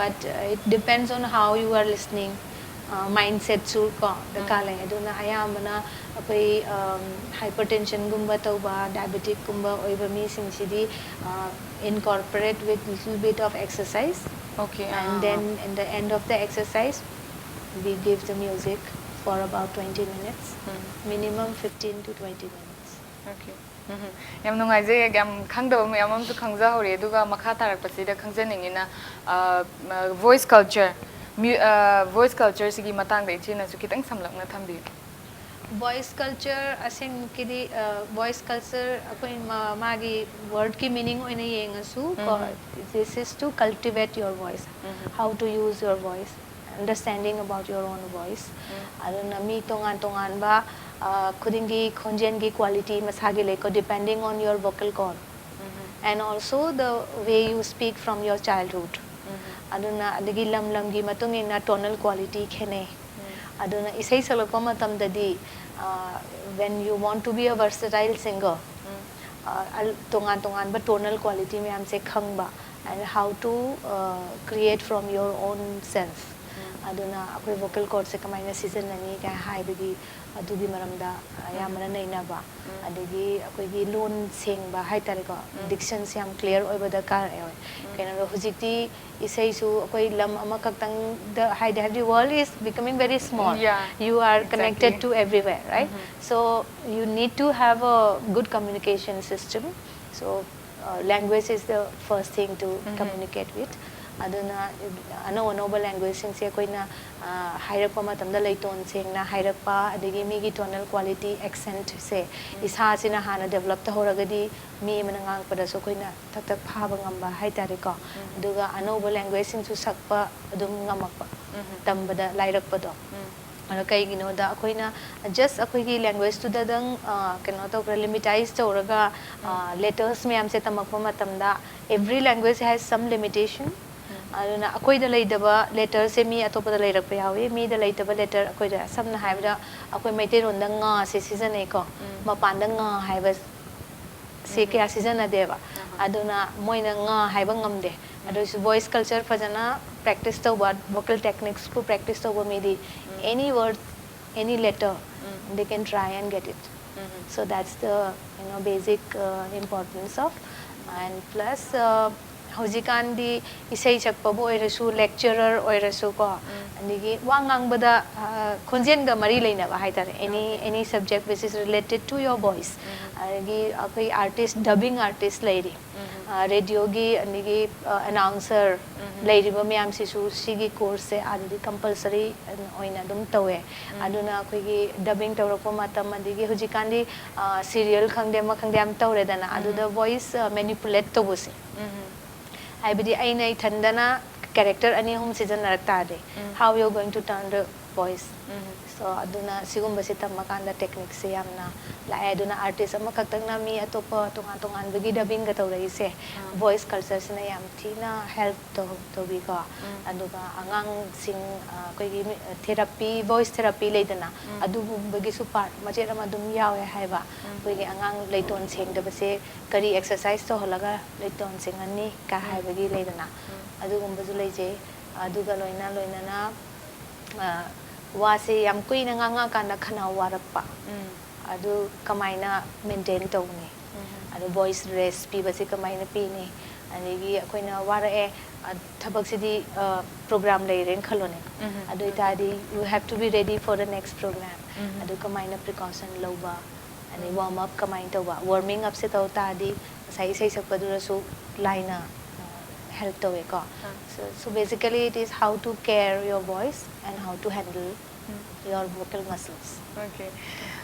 but uh, it depends on how you are listening. ꯃꯥꯏꯟꯁꯦꯠꯁꯨ ꯀꯣ ꯗꯔꯀꯥꯔ ꯂꯩ꯫ ꯑꯗꯨꯅ ꯑꯌꯥꯝꯕꯅ ꯑꯩꯈꯣꯏ ꯍꯥꯏꯄꯔ ꯇꯦꯟꯁꯟꯒꯨꯝꯕ ꯇꯧꯕ, ꯗꯥꯏꯕꯦꯇꯤꯛꯀꯨꯝꯕ ꯑꯣꯏꯕ ꯃꯤꯁꯤꯡꯁꯤꯗꯤ incorporate with little bit of exercise. Okay, And ah. Then in the end of the exercise, we give the music for about twenty minutes, minimum fifteen to twenty minutes. Okay. ꯎꯝ, ꯌꯥꯝ ꯅꯨꯡꯉꯥꯏꯖꯩ꯫ ꯌꯥꯝ ꯈꯪꯗꯕ ꯃꯌꯥꯝ ꯑꯃꯁꯨ ꯈꯪꯖꯍꯧꯔꯦ꯫ ꯑꯗꯨꯒ ꯃꯈꯥ ꯇꯥꯔꯛꯄꯁꯤꯗ ꯈꯪꯖꯅꯤꯡꯉꯤꯅ, ꯚꯣꯏꯁ ꯀꯜꯆꯔ, ꯚꯣꯏꯁ ꯀꯜꯆꯔꯁꯤꯒꯤ ꯃꯇꯥꯡꯗ ꯏꯆꯦꯅꯁꯨ ꯈꯤꯇꯪ ꯁꯝꯂꯞꯅ ꯊꯝꯕꯤꯌꯨ꯫ ꯚꯣꯏꯁ ꯀꯜꯆꯔ ꯑꯁꯦꯡꯕꯒꯤꯗꯤ, ꯚꯣꯏꯁ ꯀꯜꯆꯔ ꯑꯩꯈꯣꯏ ꯃꯥ- ꯃꯥꯒꯤ ꯋꯥꯔꯗꯀꯤ ꯃꯤꯅꯤꯡ ꯑꯣꯏꯅ ꯌꯦꯡꯉꯁꯨ ꯀꯣ, this is to cultivate your voice, how to use your voice, understanding about your own voice. ꯑꯗꯨꯅ ꯃꯤ ꯇꯣꯉꯥꯟ ꯇꯣꯉꯥꯟꯕ ꯑ, ꯈꯨꯗꯤꯡꯒꯤ ꯈꯣꯟꯖꯦꯜꯒꯤ ꯀ꯭ꯋꯥꯂꯤꯇꯤ ꯃꯁꯥꯒꯤ ꯂꯩꯀꯣ, depending on your vocal cord, and also the way you speak from your childhood. ꯑꯗꯨꯅ ꯑꯗꯒꯤ ꯂꯝ ꯂꯝꯒꯤ ꯃꯇꯨꯡ ꯏꯟꯅ ꯇꯣꯅꯦꯜ ꯀ꯭ꯋꯥꯂꯤꯇꯤ ꯈꯦꯠꯅꯩ꯫ ꯑꯗꯨꯅ ꯏꯁꯩ ꯁꯛꯂꯛꯄ ꯃꯇꯝꯗꯗꯤ, ꯑ, when you want to be a versatile singer, ꯑ, ꯑꯜ- ꯇꯣꯉꯥꯟ ꯇꯣꯉꯥꯟꯕ ꯇꯣꯅꯦꯜ ꯀ꯭ꯋꯥꯂꯤꯇꯤ ꯃꯌꯥꯝꯁꯦ ꯈꯪꯕ, and how to uh, create from your own self. ꯑꯗꯨꯅ ꯑꯩꯈꯣꯏ vocal cordꯁꯦ ꯀꯃꯥꯏꯅ ꯁꯤꯖꯤꯟꯅꯅꯤ ꯀꯥꯏ ꯍꯥꯏꯕꯒꯤ ꯑꯗꯨꯒꯤ ꯃꯔꯝꯗ ꯑꯌꯥꯝꯕꯅ ꯅꯩꯅꯕ꯫ ꯑꯗꯒꯤ ꯑꯩꯈꯣꯏꯒꯤ ꯂꯣꯟ ꯁꯦꯡꯕ ꯍꯥꯏꯇꯥꯔꯦꯀꯣ, dictionꯁꯦ ꯌꯥꯝ clear ꯑꯣꯏꯕ ꯗꯔꯀꯥꯔ ꯑꯣꯏ꯫ ꯀꯩꯅꯣꯗ ꯍꯧꯖꯤꯛꯇꯤ ꯏꯁꯩꯁꯨ ꯑꯩꯈꯣꯏ ꯂꯝ ꯑꯃꯈꯛꯇꯪꯗ ꯍꯥꯏꯗꯤ, ꯍꯥꯏꯕꯗꯤ world is becoming very small. Yeah, You are connected exactly. To everywhere, right? So you need to have a good communication system. So uh, language is the first thing to communicate with. ꯑꯗꯨꯅ ꯑꯅꯧ ꯑꯅꯧꯕ languageꯁꯤꯡꯁꯦ ꯑꯩꯈꯣꯏꯅ ꯑ, ꯍꯥꯏꯔꯛꯄ ꯃꯇꯝꯗ ꯂꯩꯇꯣꯟ ꯁꯦꯡꯅ ꯍꯥꯏꯔꯛꯄ, ꯑꯗꯒꯤ ꯃꯤꯒꯤ tonal quality, accentꯁꯦ ꯏꯁꯥꯁꯤꯅ ꯍꯥꯟꯅ develop ꯇꯧꯍꯧꯔꯒꯗꯤ ꯃꯤ ꯑꯃꯅ ꯉꯥꯡꯉꯛꯄꯗꯁꯨ ꯑꯩꯈꯣꯏꯅ ꯊꯛ ꯊꯛ ꯐꯥꯕ ꯉꯝꯕ ꯍꯥꯏꯇꯥꯔꯦꯀꯣ꯫ ꯑꯗꯨꯒ ꯑꯅꯧꯕ languageꯁꯤꯡꯁꯨ ꯁꯛꯄ ꯑꯗꯨꯝ ꯉꯝꯃꯛꯄ, ꯇꯝꯕꯗ ꯂꯥꯏꯔꯛꯄꯗꯣ꯫ ꯑꯗꯣ ꯀꯩꯒꯤꯅꯣꯗ ꯑꯩꯈꯣꯏꯅ just ꯑꯩꯈꯣꯏꯒꯤ languageꯇꯨꯗꯗꯪ ꯑ, ꯀꯩꯅꯣ ꯇꯧꯈ꯭ꯔ, limitize ꯇꯧꯔꯒ ꯑ, letters ꯃꯌꯥꯝꯁꯦ ꯇꯝꯃꯛꯄ ꯃꯇꯝꯗ every language has some limitation. ꯑꯗꯨꯅ ꯑꯩꯈꯣꯏꯗ ꯂꯩꯇꯕ letterꯁꯦ ꯃꯤ ꯑꯇꯣꯞꯄꯗ ꯂꯩꯔꯛꯄ ꯌꯥꯎꯏ, ꯃꯤꯗ ꯂꯩꯇꯕ letter ꯑꯩꯈꯣꯏꯗ, ꯁꯝꯅ ꯍꯥꯏꯔꯕꯗ ꯑꯩꯈꯣꯏ ꯃꯩꯇꯩꯂꯣꯟꯗ ꯉꯥꯁꯦ ꯁꯤꯖꯤꯟꯅꯩꯀꯣ, ꯃꯄꯥꯟꯗ ꯉꯥ ꯍꯥꯏꯕ ꯁꯤ ꯀꯌꯥ ꯁꯤꯖꯤꯟꯅꯗꯦꯕ꯫ ꯑꯗꯨꯅ ꯃꯣꯏꯅ ꯉꯥ ꯍꯥꯏꯕ ꯉꯝꯗꯦ꯫ ꯑꯗꯨ ꯑꯣꯏꯁꯨ voice culture ꯐꯖꯅ practice ꯇꯧꯕ, vocal techniquesꯄꯨ practice ꯇꯧꯕ ꯃꯤꯗꯤ any word, any letter, they can try and get it. So that's the, you know, basic uh, importance of, and plus uh, ꯍꯧꯖꯤꯛꯀꯥꯟꯗꯤ ꯏꯁꯩ ꯁꯛꯄꯕꯨ ꯑꯣꯏꯔꯁꯨ, lecturer ꯑꯣꯏꯔꯁꯨꯀꯣ, ꯑꯗꯒꯤ ꯋꯥ ꯉꯥꯡꯕꯗ ꯑ, ꯈꯣꯟꯖꯦꯜꯒ ꯃꯔꯤ ꯂꯩꯅꯕ ꯍꯥꯏꯇꯥꯔꯦ, any any subject which is related to your voice. ꯑꯗꯒꯤ ꯑꯩꯈꯣꯏ artist, dubbing artist ꯂꯩꯔꯤ, ꯑ, radioꯒꯤ, ꯑꯗꯒꯤ ꯑ, announcer ꯂꯩꯔꯤꯕ ꯃꯌꯥꯝꯁꯤꯁꯨ ꯁꯤꯒꯤ courseꯁꯦ ꯑꯥꯗꯗꯤ compulsory ꯑꯣꯏꯅ ꯑꯗꯨꯝ ꯇꯧꯋꯦ꯫ ꯑꯗꯨꯅ ꯑꯩꯈꯣꯏꯒꯤ dubbing ꯇꯧꯔꯛꯄ ꯃꯇꯝ, ꯑꯗꯒꯤ ꯍꯧꯖꯤꯛꯀꯥꯟꯗꯤ ꯑ, serial ꯈꯪꯗꯦ ꯑꯃ ꯈꯪꯗꯦ ꯌꯥꯝ ꯇꯧꯔꯦꯗꯅ, ꯑꯗꯨꯗ voice ꯑ, manipulate ꯇꯧꯕꯁꯦ, ꯍꯥꯏꯕꯗꯤ ꯑꯩꯅ ꯏꯊꯟꯗꯅ character ꯑꯅꯤ ꯑꯍꯨꯝ ꯁꯤꯖꯤꯟꯅꯔꯛ ꯇꯥꯔꯗꯤ, how you going to turn the voice? So ꯑꯗꯨꯅ ꯁꯤꯒꯨꯝꯕꯁꯦ ꯇꯝꯃꯀꯥꯟꯗ techniqueꯁꯦ ꯌꯥꯝꯅ ꯂꯥꯛꯑꯦ꯫ ꯑꯗꯨꯅ artist ꯑꯃꯈꯛꯇꯪꯅ ꯃꯤ ꯑꯇꯣꯞꯄ ꯇꯣꯉꯥꯟ ꯇꯣꯉꯥꯟꯕꯒꯤ dubbingꯒ ꯇꯧꯔꯛꯏꯁꯦ, voice cultureꯁꯤꯅ ꯌꯥꯝ ꯊꯤꯅ help ꯇꯧ ꯇꯧꯕꯤꯀꯣ꯫ ꯑꯗꯨꯒ ꯑꯉꯥꯡꯁꯤꯡ ꯑ, ꯑꯩꯈꯣꯏꯒꯤ ꯃꯤ- therapy, voice therapy ꯂꯩꯗꯅ, ꯑꯗꯨꯒꯨꯝꯕꯒꯤꯁꯨ part ꯃꯆꯦꯠ ꯑꯃ ꯑꯗꯨꯝ ꯌꯥꯎꯋꯦ ꯍꯥꯏꯕ꯫ ꯑꯩꯈꯣꯏꯒꯤ ꯑꯉꯥꯡ ꯂꯩꯇꯣꯟ ꯁꯦꯡꯗꯕꯁꯦ ꯀꯔꯤ exercise ꯇꯧꯍꯜꯂꯒ ꯂꯩꯇꯣꯟ ꯁꯦꯡꯍꯟꯅꯤ ꯀ ꯍꯥꯏꯕꯒꯤ ꯂꯩꯗꯅ, ꯑꯗꯨꯒꯨꯝꯕꯁꯨ ꯂꯩꯖꯩ꯫ ꯑꯗꯨꯒ ꯂꯣꯏꯅ ꯂꯣꯏꯅꯅ ꯑ, ꯋꯥꯁꯦ ꯌꯥꯝ ꯀꯨꯏꯅ ꯉꯥꯡꯉꯛꯑꯀꯥꯟꯗ ꯈꯅꯥꯎ ꯋꯥꯔꯛꯄ, ꯎꯝ ꯑꯗꯨ ꯀꯃꯥꯏꯅ ꯃꯦꯟꯇꯦꯟ ꯇꯧꯅꯤ? ꯎꯝ ꯑꯗꯨ ꯚꯣꯏꯁ ꯔꯦꯁ ꯄꯤꯕꯁꯦ ꯀꯃꯥꯏꯅ ꯄꯤꯅꯤ? ꯑꯗꯒꯤ ꯑꯩꯈꯣꯏꯅ ꯋꯥꯔꯛꯑꯦ, ꯑ, ꯊꯕꯛꯁꯤꯗꯤ ꯄ꯭ꯔꯣꯒ꯭ꯔꯥꯝ ꯂꯩꯔꯦꯅ ꯈꯜꯂꯣꯅꯦ, ꯎꯝ ꯑꯗꯨ ꯑꯣꯏꯇꯥꯔꯗꯤ you have to be ready for the next program. ꯎꯝ ꯑꯗꯨ ꯀꯃꯥꯏꯅ ꯄ꯭ꯔꯤꯀꯣꯁꯟ ꯂꯧꯕ? ꯑꯗꯩ ꯋꯥꯔꯝ ꯑꯞ ꯀꯃꯥꯏꯅ ꯇꯧꯕ? ꯋꯥꯔꯃꯤꯡ ꯑꯞꯁꯦ ꯇꯧ ꯇꯥꯔꯗꯤ ꯉꯁꯥꯏ ꯏꯁꯩ ꯁꯛꯄꯗꯨꯗꯁꯨ ꯂꯥꯏꯅ help ꯇꯧꯋꯦꯀꯣ. Ah. So, so basically it is how to care your voice and how to handle your vocal muscles. Okay.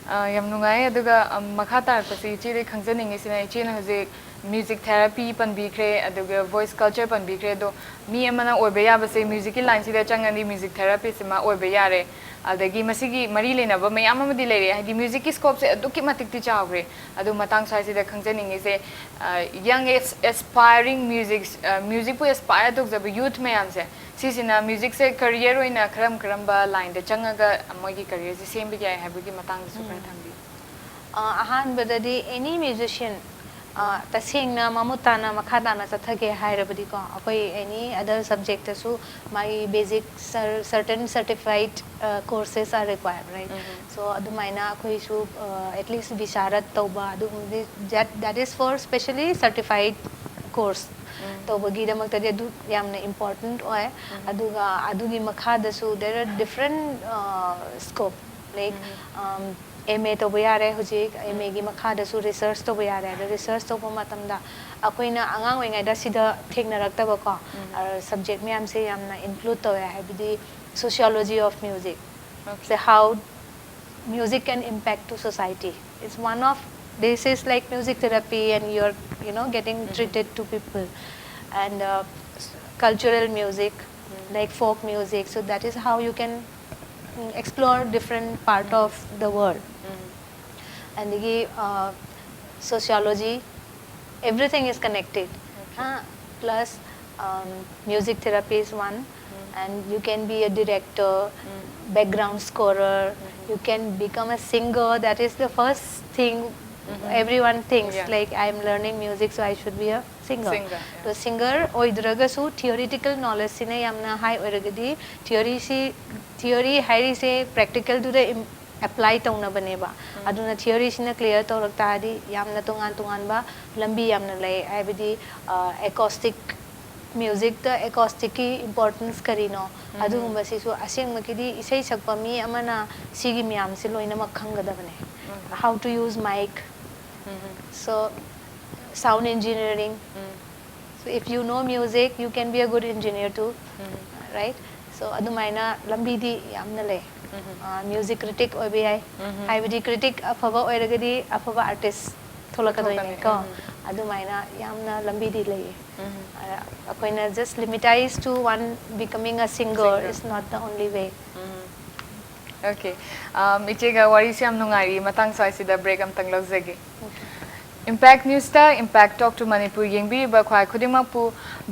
ꯑ, ꯌꯥꯝ ꯅꯨꯡꯉꯥꯏ꯫ ꯑꯗꯨꯒ, ꯑꯝ, ꯃꯈꯥ ꯇꯥꯔꯛꯄꯁꯤ ꯏꯆꯦꯗꯩ ꯈꯪꯖꯅꯤꯡꯉꯤꯁꯤꯅ, ꯏꯆꯦꯅ ꯍꯧꯖꯤꯛ ꯃ꯭ꯌꯨꯖꯤꯛ ꯊꯦꯔꯥꯄꯤ ꯄꯟꯕꯤꯈ꯭ꯔꯦ, ꯑꯗꯨꯒ ꯚꯣꯏꯁ ꯀꯜꯆꯔ ꯄꯟꯕꯤꯈ꯭ꯔꯦ꯫ ꯑꯗꯣ ꯃꯤ ꯑꯃꯅ ꯑꯣꯏꯕ ꯌꯥꯕꯁꯦ ꯃ꯭ꯌꯨꯖꯤꯛꯀꯤ ꯂꯥꯏꯟꯁꯤꯗ ꯆꯪꯉꯗꯤ ꯃ꯭ꯌꯨꯖꯤꯛ ꯊꯦꯔꯥꯄꯤꯁ ꯑꯃ ꯑꯣꯏꯕ ꯌꯥꯔꯦ꯫ ꯑꯗꯒꯤ ꯃꯁꯤꯒꯤ ꯃꯔꯤ ꯂꯩꯅꯕ ꯃꯌꯥꯝ ꯑꯃꯗꯤ ꯂꯩꯔꯦ, ꯍꯥꯏꯗꯤ ꯃ꯭ꯌꯨꯖꯤꯛꯀꯤ ꯁ꯭ꯀꯣꯞꯁꯦ ꯑꯗꯨꯛꯀꯤ ꯃꯇꯤꯛꯇꯤ ꯆꯥꯎꯈ꯭ꯔꯦ꯫ ꯑꯗꯨ ꯃꯇꯥꯡ ꯁ꯭ꯋꯥꯏꯁꯤꯗ ꯈꯪꯖꯅꯤꯡꯉꯤꯁꯦ, ꯌꯪ ꯑꯦꯁꯄꯥꯏꯔꯤꯡ ꯃ꯭ꯌꯨꯖꯤꯛ, ꯃ꯭ꯌꯨꯖꯤꯛꯄꯨ ꯑꯦꯁꯄꯥꯏꯔ ꯇꯧꯖꯕ ꯌꯨꯠ ꯃꯌꯥꯝꯁꯦ, ꯁꯤꯁꯤꯅ ꯃ꯭ꯌꯨꯖꯤꯛꯁꯦ ꯀꯔꯤꯌꯔ ꯑꯣꯏꯅ ꯀꯔꯝ ꯀꯔꯝꯕ ꯂꯥꯏꯟꯗ ꯆꯪꯉꯒ ꯃꯣꯏꯒꯤ ꯀꯔꯤꯌꯔꯁꯦ ꯁꯦꯝꯕ ꯌꯥꯏ ꯍꯥꯏꯕꯒꯤ ꯃꯇꯥꯡꯗꯁꯨ ꯈꯔ ꯊꯝꯕꯤꯌꯨ꯫ ꯑ, ꯑꯍꯥꯟꯕꯗꯗꯤ ꯑꯦꯅꯤ ꯃ꯭ꯌꯨꯖꯤꯁꯤꯌꯥꯟ, ꯑ, ꯇꯁꯦꯡꯅ ꯃꯃꯨꯠ ꯇꯥꯅ ꯃꯈꯥ ꯇꯥꯅ ꯆꯠꯊꯒꯦ ꯍꯥꯏꯔꯕꯗꯤꯀꯣ, ꯑꯩꯈꯣꯏ ꯑꯦꯅꯤ ꯑꯗꯔ ꯁꯕꯖꯦꯛꯇꯁꯨ ꯃꯥꯒꯤ ꯕꯦꯖꯤꯛ ꯁꯔ certain certificate courses are required, right? Um. So ꯑꯗꯨꯃꯥꯏꯅ ꯑꯩꯈꯣꯏꯁꯨ ꯑꯦꯠꯂꯤꯁ ꯕꯤꯁꯥꯔꯠ ꯇꯧꯕ ꯑꯗꯨꯒꯨꯝꯕꯗꯤ, that is for specially certified course ꯎꯝ. ꯇꯧꯕꯒꯤꯗꯃꯛꯇꯗꯤ ꯑꯗꯨ ꯌꯥꯝꯅ ꯏꯝꯄꯣꯔꯇꯦꯟꯠ ꯑꯣꯏ꯫ ꯎꯝ. ꯑꯗꯨꯒ ꯑꯗꯨꯒꯤ ꯃꯈꯥꯗꯁꯨ there are different scope, like, um. M A ꯇꯧꯕ ꯌꯥꯔꯦ ꯍꯧꯖꯤꯛ, ꯑꯦꯝ ꯎꯝ. ꯑꯦꯒꯤ ꯃꯈꯥꯗꯁꯨ ꯔꯤꯁꯔꯁ ꯇꯧꯕ ꯌꯥꯔꯦ꯫ ꯑꯗꯣ ꯔꯤꯁꯔꯁ ꯇꯧꯕ ꯃꯇꯝꯗ ꯑꯩꯈꯣꯏꯅ ꯑꯉꯥꯡ ꯑꯣꯏꯔꯤꯉꯩꯗ ꯁꯤꯗ ꯊꯦꯡꯅꯔꯛꯇꯕꯀꯣ ꯎꯝ. ꯁꯕꯖꯦꯛ ꯃꯌꯥꯝꯁꯦ ꯌꯥꯝꯅ ꯏꯟꯀ꯭ꯂꯨꯗ ꯇꯧꯋꯦ, ꯍꯥꯏꯕꯗꯤ sociology of music, Okay. say how music can impact to society. It's one of, this is like music therapy and you're, you know, getting Mhm. treated to people. And uh, s- cultural music, Mm. like folk music, so that is how you can mm, explore different part Mm. of the world. Mm. And the uh, sociology, everything is connected. Okay. Uh, plus, um, music therapy is one, Mm. and you can be a director, Mm. background scorer, Mhm. you can become a singer. That is the first thing Everyone thinks Yeah. like I am learning music, so I should be a singer. Singer, yeah. ꯑꯗꯣ singer ꯑꯣꯏꯗ꯭ꯔꯒꯁꯨ theoretical knowledgeꯁꯤꯅ ꯌꯥꯝꯅ high ꯑꯣꯏꯔꯒꯗꯤ theoryꯁꯤ theory ꯍꯥꯏꯔꯤꯁꯦ practicalꯗꯨꯗ apply ꯇꯧꯅꯕꯅꯦꯕ꯫ ꯑꯗꯨꯅ theoryꯁꯤꯅ clear ꯇꯧꯔꯛ ꯇꯥꯔꯗꯤ ꯌꯥꯝꯅ ꯇꯣꯉꯥꯟ ꯇꯣꯉꯥꯟꯕ ꯂꯝꯕꯤ ꯌꯥꯝꯅ ꯂꯩ꯫ ꯍꯥꯏꯕꯗꯤ acoustic musicꯇ acousticꯀꯤ importance ꯀꯔꯤꯅꯣ, ꯑꯗꯨꯒꯨꯝꯕꯁꯤꯁꯨ ꯑꯁꯦꯡꯕꯒꯤꯗꯤ ꯏꯁꯩ ꯁꯛꯄ ꯃꯤ ꯑꯃꯅ ꯁꯤꯒꯤ ꯃꯌꯥꯝꯁꯦ ꯂꯣꯏꯅꯃꯛ ꯈꯪꯒꯗꯕꯅꯦ꯫ How to use mic, so sound engineering. So if you know music, you can be a good engineer too, right? So ꯑꯗꯨꯃꯥꯏꯅ ꯂꯝꯕꯤꯗꯤ ꯌꯥꯝꯅ ꯂꯩ꯫ Music critic ꯑꯣꯏꯕ ꯌꯥꯏ꯫ ꯍꯥꯏꯕꯗꯤ critic ꯑꯐꯕ ꯑꯣꯏꯔꯒꯗꯤ ꯑꯐꯕ artist ꯊꯣꯛꯂꯛꯀꯗꯣꯏꯅꯦ ꯊꯣꯛꯂꯛꯀꯅꯤ, ꯀꯣ꯫ ꯎꯝ꯫ ꯑꯗꯨꯃꯥꯏꯅ ꯌꯥꯝꯅ ꯂꯝꯕꯤꯗꯤ ꯂꯩꯌꯦ꯫ ꯑ, ꯑꯩꯈꯣꯏꯅ just limitize to one becoming a singer Singer. is not the only way. Okay. Um, ꯏꯆꯦꯒ ꯋꯥꯔꯤꯁꯨ ꯌꯥꯝ ꯅꯨꯡꯉꯥꯏꯔꯤ, ꯃꯇꯥꯡ ꯁ꯭ꯋꯥꯏꯁꯤꯗ break ꯑꯝꯇꯪ ꯂꯧꯖꯒꯦ꯫ Impact Newsꯇ Impact Talk to Manipur ꯌꯦꯡꯕꯤꯔꯤꯕ ꯈ꯭ꯋꯥꯏ ꯈꯨꯗꯤꯡꯃꯛꯄꯨ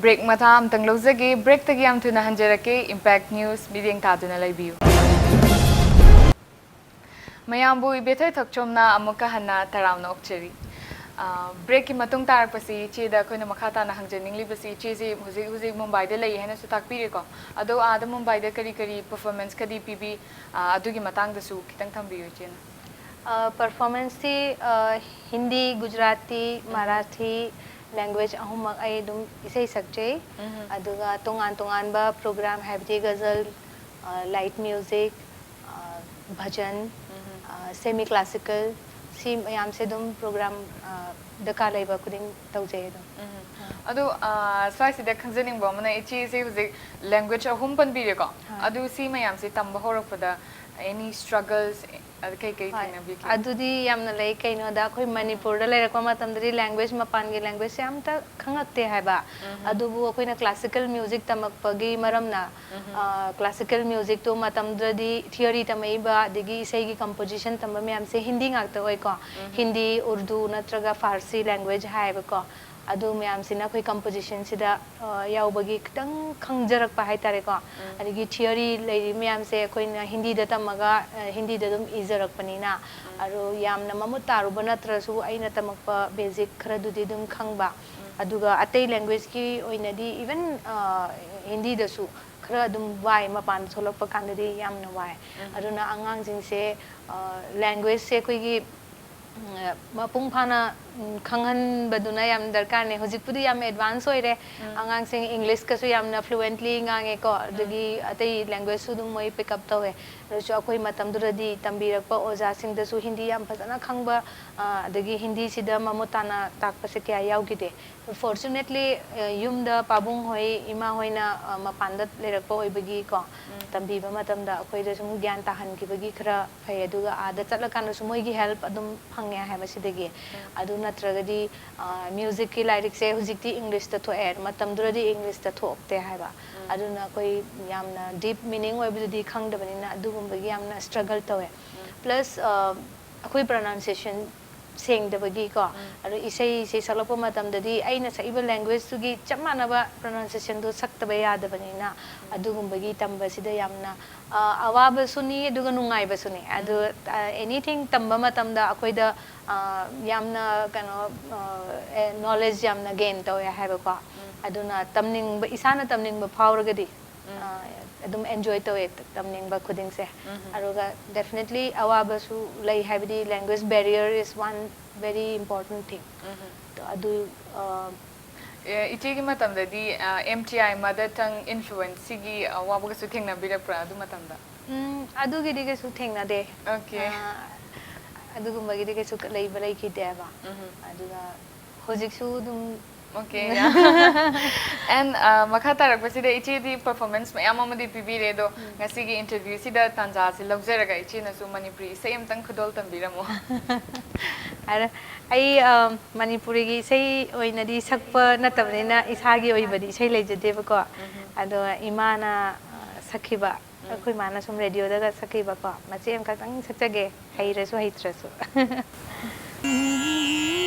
break ꯃꯇꯥ ꯑꯝꯇꯪ ꯂꯧꯖꯒꯦ꯫ Breakꯇꯒꯤ ꯌꯥꯝ ꯊꯨꯅ ꯍꯟꯖꯔꯛꯀꯦ꯫ Impact News ꯃꯤꯠꯌꯦꯡ ꯇꯥꯗꯨꯅ ꯂꯩꯕꯤꯌꯨ꯫ ꯃꯌꯥꯝꯕꯨ ꯏꯕꯦꯊꯣꯏ ꯊꯛꯆꯣꯝꯅ ꯑꯃꯨꯛꯀ ꯍꯟꯅ ꯇꯔꯥꯝꯅ ꯑꯣꯛꯆꯔꯤ꯫ ꯑ, breakꯀꯤ ꯃꯇꯨꯡ ꯇꯥꯔꯛꯄꯁꯤ ꯏꯆꯦꯗ ꯑꯩꯈꯣꯏꯅ ꯃꯈꯥ ꯇꯥꯅ ꯍꯪꯖꯅꯤꯡꯂꯤꯕꯁꯤ, ꯏꯆꯦꯁꯤ ꯍꯧꯖꯤꯛ ꯍꯧꯖꯤꯛ ꯃꯨꯝꯕꯥꯏꯗ ꯂꯩ ꯍꯥꯏꯅꯁꯨ ꯇꯥꯛꯄꯤꯔꯦꯀꯣ꯫ ꯑꯗꯣ ꯑꯥꯗ ꯃꯨꯝꯕꯥꯏꯗ ꯀꯔꯤ ꯀꯔꯤ performanceꯀꯗꯤ ꯄꯤꯕꯤ? ꯑ, ꯑꯗꯨꯒꯤ ꯃꯇꯥꯡꯗꯁꯨ ꯈꯤꯇꯪ ꯊꯝꯕꯤꯌꯨ ꯏꯆꯦꯅ꯫ ꯑ, performanceꯇꯤ, ꯑ, ꯍꯤꯟꯗꯤ, ꯒꯨꯖꯔꯥꯇꯤ, ꯃꯔꯥꯊꯤ language ꯑꯍꯨꯝꯃꯛ ꯑꯩ ꯑꯗꯨꯝ ꯏꯁꯩ ꯁꯛꯆꯩ꯫ ꯑꯗꯨꯒ ꯇꯣꯉꯥꯟ ꯇꯣꯉꯥꯟꯕ program, ꯍꯥꯏꯕꯗꯤ ꯒꯖꯜ, ꯑ, light music, ꯑ, ꯚꯖꯟ, ꯑ, semi classical, ꯁꯤ ꯃꯌꯥꯝꯁꯦ ꯑꯗꯨꯝ program, ꯑ, ꯗꯔꯀꯥꯔ ꯂꯩꯕ ꯈꯨꯗꯤꯡ ꯇꯧꯖꯩ ꯑꯗꯨꯝ꯫ ꯑꯗꯨ, ꯑ, ꯁ꯭ꯋꯥꯏꯁꯤꯗ ꯈꯪꯖꯅꯤꯡꯕ ꯑꯃꯅ, ꯏꯆꯦꯁꯦ ꯍꯧꯖꯤꯛ language ꯑꯍꯨꯝ ꯄꯟꯕꯤꯔꯦꯀꯣ? ꯍꯣꯏ꯫ ꯑꯗꯨ ꯁꯤ ꯃꯌꯥꯝꯁꯦ ꯇꯝꯕ ꯍꯧꯔꯛꯄꯗ any struggles, ꯑ, ꯀꯩ ꯀꯩ ꯍꯣꯏ, ꯊꯦꯡꯅꯕꯤꯒꯦ? ꯑꯗꯨꯗꯤ ꯌꯥꯝꯅ ꯂꯩ꯫ ꯀꯩꯅꯣꯗ, ꯑꯩꯈꯣꯏ ꯃꯅꯤꯄꯨꯔꯗ ꯂꯩꯔꯛꯄ ꯃꯇꯝꯗꯗꯤ language, ꯃꯄꯥꯟꯒꯤ languageꯁꯦ ꯑꯝꯇ ꯈꯪꯉꯛꯇꯦ ꯍꯥꯏꯕ꯫ ꯑꯗꯨꯕꯨ ꯑꯩꯈꯣꯏꯅ classical music ꯇꯝꯃꯛꯄꯒꯤ ꯃꯔꯝꯅ, ꯑ, classical musicꯇꯣ ꯃꯇꯝꯗꯨꯗꯗꯤ theory ꯇꯝꯃꯛꯏꯕ, ꯑꯗꯒꯤ ꯏꯁꯩꯒꯤ composition ꯇꯝꯕ ꯃꯌꯥꯝꯁꯦ ꯍꯤꯟꯗꯤ ꯉꯥꯛꯇ ꯑꯣꯏꯀꯣ꯫ ꯍꯤꯟꯗꯤ, ꯎꯔꯗꯨ ꯅꯠꯇ꯭ꯔꯒ ꯐꯥꯔꯁꯤ language ꯍꯥꯏꯌꯦꯕꯀꯣ꯫ ꯑꯗꯨ ꯃꯌꯥꯝꯁꯤꯅ ꯑꯩꯈꯣꯏ ꯀꯝꯄꯣꯖꯤꯁꯟꯁꯤꯗ ꯌꯥꯎꯕꯒꯤ ꯈꯤꯇꯪ ꯈꯪꯖꯔꯛꯄ ꯍꯥꯏꯇꯥꯔꯦꯀꯣ꯫ ꯑꯗꯒꯤ ꯊꯤꯑꯣꯔꯤ ꯂꯩꯔꯤ ꯃꯌꯥꯝꯁꯦ ꯑꯩꯈꯣꯏꯅ ꯍꯤꯟꯗꯤꯗ ꯇꯝꯃꯒ ꯍꯤꯟꯗꯤꯗ ꯑꯗꯨꯝ ꯏꯖꯔꯛꯄꯅꯤꯅ, ꯑꯗꯨ ꯌꯥꯝꯅ ꯃꯃꯨꯠ ꯇꯥꯔꯨꯕ ꯅꯠꯇ꯭ꯔꯁꯨ ꯑꯩꯅ ꯇꯝꯃꯛꯄ ꯕꯦꯖꯤꯛ ꯈꯔꯗꯨꯗꯤ ꯑꯗꯨꯝ ꯈꯪꯕ꯫ ꯑꯗꯨꯒ ꯑꯇꯩ ꯂꯦꯡꯒ꯭ꯋꯦꯖꯀꯤ ꯑꯣꯏꯅꯗꯤ ꯏꯚꯟ ꯍꯤꯟꯗꯤꯗꯁꯨ ꯈꯔ ꯑꯗꯨꯝ ꯋꯥꯏ, ꯃꯄꯥꯟꯗ ꯊꯣꯛꯂꯛꯄ ꯀꯥꯟꯗꯗꯤ ꯌꯥꯝꯅ ꯋꯥꯏ꯫ ꯑꯗꯨꯅ ꯑꯉꯥꯡꯁꯤꯡꯁꯦ ꯂꯦꯡꯒ꯭ꯋꯦꯖꯁꯦ ꯑꯩꯈꯣꯏꯒꯤ ꯃꯄꯨꯡ ꯐꯥꯅ ꯈꯪꯍꯟꯕꯗꯨꯅ ꯌꯥꯝ ꯗꯔꯀꯥꯔꯅꯦ꯫ ꯍꯧꯖꯤꯛꯄꯨꯗꯤ ꯌꯥꯝ ꯑꯦꯗꯚꯥꯟꯁ ꯑꯣꯏꯔꯦ꯫ ꯑꯉꯥꯡꯁꯤꯡ ꯏꯪꯂꯤꯁꯀꯁꯨ ꯌꯥꯝꯅ ꯐ꯭ꯂꯨꯋꯦꯟꯠꯂꯤ ꯉꯥꯡꯉꯦꯀꯣ, ꯑꯗꯒꯤ ꯑꯇꯩ ꯂꯦꯡꯒ꯭ꯋꯦꯖꯁꯨ ꯑꯗꯨꯝ ꯃꯣꯏ ꯄꯤꯛ ꯑꯞ ꯇꯧꯋꯦ꯫ ꯑꯗꯨꯁꯨ ꯑꯩꯈꯣꯏ ꯃꯇꯝꯗꯨꯗꯗꯤ ꯇꯝꯕꯤꯔꯛꯄ ꯑꯣꯖꯥꯁꯤꯡꯗꯁꯨ ꯍꯤꯟꯗꯤ ꯌꯥꯝ ꯐꯖꯅ ꯈꯪꯕ, ꯑꯗꯒꯤ ꯍꯤꯟꯗꯤꯁꯤꯗ ꯃꯃꯨꯠ ꯇꯥꯅ ꯇꯥꯛꯄꯁꯦ ꯀꯌꯥ ꯌꯥꯎꯈꯤꯗꯦ꯫ ꯐꯣꯔꯆꯨꯅꯦꯠꯂꯤ, ꯌꯨꯝꯗ ꯄꯥꯕꯨꯡ ꯍꯣꯏ, ꯏꯃꯥ ꯍꯣꯏꯅ ꯃꯄꯥꯟꯗ ꯂꯩꯔꯛꯄ ꯑꯣꯏꯕꯒꯤꯀꯣ, ꯇꯝꯕꯤꯕ ꯃꯇꯝꯗ ꯑꯩꯈꯣꯏꯗ ꯁꯨꯝ ꯒ꯭ꯌꯥꯟ ꯇꯥꯍꯟꯈꯤꯕꯒꯤ ꯈꯔ ꯐꯩ꯫ ꯑꯗꯨꯒ ꯑꯥꯗ ꯆꯠꯂꯀꯥꯟꯗꯁꯨ ꯃꯣꯏꯒꯤ ꯍꯦꯜꯞ ꯑꯗꯨꯝ ꯐꯪꯉꯦ ꯍꯥꯏꯕꯁꯤꯗꯒꯤ꯫ ꯑꯗꯨ ꯅꯠꯇ꯭ꯔꯒꯗꯤ ꯃ꯭ꯌꯨꯖꯤꯛꯀꯤ ꯂꯥꯏꯔꯤꯛꯁꯦ ꯍꯧꯖꯤꯛꯇꯤ ꯏꯪꯂꯤꯁꯇ ꯊꯣꯛꯑꯦ, ꯃꯇꯝꯗꯨꯗꯗꯤ ꯏꯪꯂꯤꯁꯇ ꯊꯣꯛꯇꯦ ꯍꯥꯏꯕ꯫ ꯑꯗꯨꯅ ꯑꯩꯈꯣꯏ ꯌꯥꯝꯅ ꯗꯤꯞ ꯃꯤꯅꯤꯡ ꯑꯣꯏꯕꯗꯨꯗꯤ ꯈꯪꯗꯕꯅꯤꯅ ꯑꯗꯨꯒꯨꯝꯕꯒꯤ ꯌꯥꯝꯅ ꯁ꯭ꯇ꯭ꯔꯒꯜ ꯇꯧꯋꯦ꯫ ꯄ꯭ꯂꯁ ꯑꯩꯈꯣꯏ ꯄ꯭ꯔꯣꯅꯥꯎꯟꯁꯤꯌꯦꯁꯟ ꯁꯦꯡꯗꯕꯒꯤꯀꯣ, ꯑꯗꯣ ꯏꯁꯩꯁꯦ ꯁꯛꯂꯛꯄ ꯃꯇꯝꯗꯗꯤ ꯑꯩꯅ ꯁꯛꯏꯕ ꯂꯦꯡꯒ꯭ꯋꯦꯖꯇꯨꯒꯤ ꯆꯞ ꯃꯥꯟꯅꯕ ꯄ꯭ꯔꯣꯅꯥꯎꯟꯁꯤꯌꯦꯁꯟꯗꯣ ꯁꯛꯇꯕ ꯌꯥꯗꯕꯅꯤꯅ, ꯑꯗꯨꯒꯨꯝꯕꯒꯤ ꯇꯝꯕꯁꯤꯗ ꯌꯥꯝꯅ ꯑꯋꯥꯕꯁꯨꯅꯤ, ꯑꯗꯨꯒ ꯅꯨꯡꯉꯥꯏꯕꯁꯨꯅꯤ꯫ ꯑꯗꯨ ꯑꯦꯅꯤꯊꯤꯡ ꯇꯝꯕ ꯃꯇꯝꯗ ꯑꯩꯈꯣꯏꯗ ꯌꯥꯝꯅ ꯀꯩꯅꯣ, ꯅꯣꯂꯦꯖ ꯌꯥꯝꯅ ꯒꯦꯟ ꯇꯧꯋꯦ ꯍꯥꯏꯕꯀꯣ꯫ ꯑꯗꯨꯅ ꯇꯝꯅꯤꯡꯕ, ꯏꯁꯥꯅ ꯇꯝꯅꯤꯡꯕ ꯐꯥꯎꯔꯒꯗꯤ ꯑꯗꯨꯝ ꯑꯦꯟꯖꯣꯏ ꯇꯧꯋꯦ ꯇꯝꯅꯤꯡꯕ ꯈꯨꯗꯤꯡꯁꯦ꯫ ꯑꯗꯨꯒ ꯗꯦꯐꯤꯅꯦꯠꯂꯤ ꯑꯋꯥꯕꯁꯨ ꯂꯩ, ꯍꯥꯏꯕꯗꯤ language barrier is one very important thing. ꯑꯗꯨ ꯏꯆꯦꯒꯤ ꯃꯇꯝꯗꯗꯤ ꯑꯦꯝ ꯇꯤ ꯑꯥꯏ ꯃꯥꯗꯔ ꯇꯪ ꯏꯟꯐ꯭ꯂꯨꯋꯦꯟꯁ ꯁꯤꯒꯤ ꯑꯋꯥꯕꯒꯁꯨ ꯊꯦꯡꯅꯕꯤꯔꯛꯄ꯭ꯔꯥ ꯑꯗꯨ ꯃꯇꯝꯗ? ꯎꯝ, ꯑꯗꯨꯒꯤꯗꯤ ꯀꯩꯁꯨ ꯊꯦꯡꯅꯗꯦ꯫ ꯑꯣꯀꯦ꯫ ꯑꯗꯨꯒꯨꯝꯕꯒꯤꯗꯤ ꯀꯩꯁꯨ ꯂꯩꯕ ꯂꯩꯈꯤꯗꯦꯕ꯫ ꯑꯗꯨꯒ ꯍꯧꯖꯤꯛꯁꯨ ꯑꯗꯨꯝ ꯑꯣꯀꯦ꯫ ꯑꯦꯟ ꯃꯈꯥ ꯇꯥꯔꯛꯄꯁꯤꯗ ꯏꯆꯦꯗꯤ ꯄꯔꯐꯣꯔꯃꯦꯟꯁ ꯃꯌꯥꯝ ꯑꯃꯗꯤ ꯄꯤꯕꯤꯔꯦ, ꯑꯗꯣ ꯉꯁꯤꯒꯤ ꯏꯟꯇꯔꯚ꯭ꯌꯨꯁꯤꯗ ꯇꯥꯟꯖꯥꯁꯤ ꯂꯧꯖꯔꯒ ꯏꯆꯦꯅꯁꯨ ꯃꯅꯤꯄꯨꯔꯤ ꯏꯁꯩ ꯑꯃꯇꯪ ꯈꯨꯗꯣꯜ ꯇꯝꯕꯤꯔꯝꯃꯣ꯫ ꯑꯗ ꯑꯩ ꯃꯅꯤꯄꯨꯔꯤꯒꯤ ꯏꯁꯩ ꯑꯣꯏꯅꯗꯤ ꯁꯛꯄ ꯅꯠꯇꯕꯅꯤꯅ ꯏꯁꯥꯒꯤ ꯑꯣꯏꯕꯗꯤ ꯏꯁꯩ ꯂꯩꯖꯗꯦꯕꯀꯣ꯫ ꯑꯗꯣ ꯏꯃꯥꯅ ꯁꯛꯈꯤꯕ, ꯑꯩꯈꯣꯏ ꯃꯥꯅ ꯁꯨꯝ ꯔꯦꯗꯤꯑꯣꯗꯒ ꯁꯛꯈꯤꯕꯀꯣ, ꯃꯆꯦꯠ ꯑꯃꯈꯛꯇꯪ ꯁꯛꯆꯒꯦ, ꯍꯩꯔꯁꯨ ꯍꯩꯇ꯭ꯔꯁꯨ꯫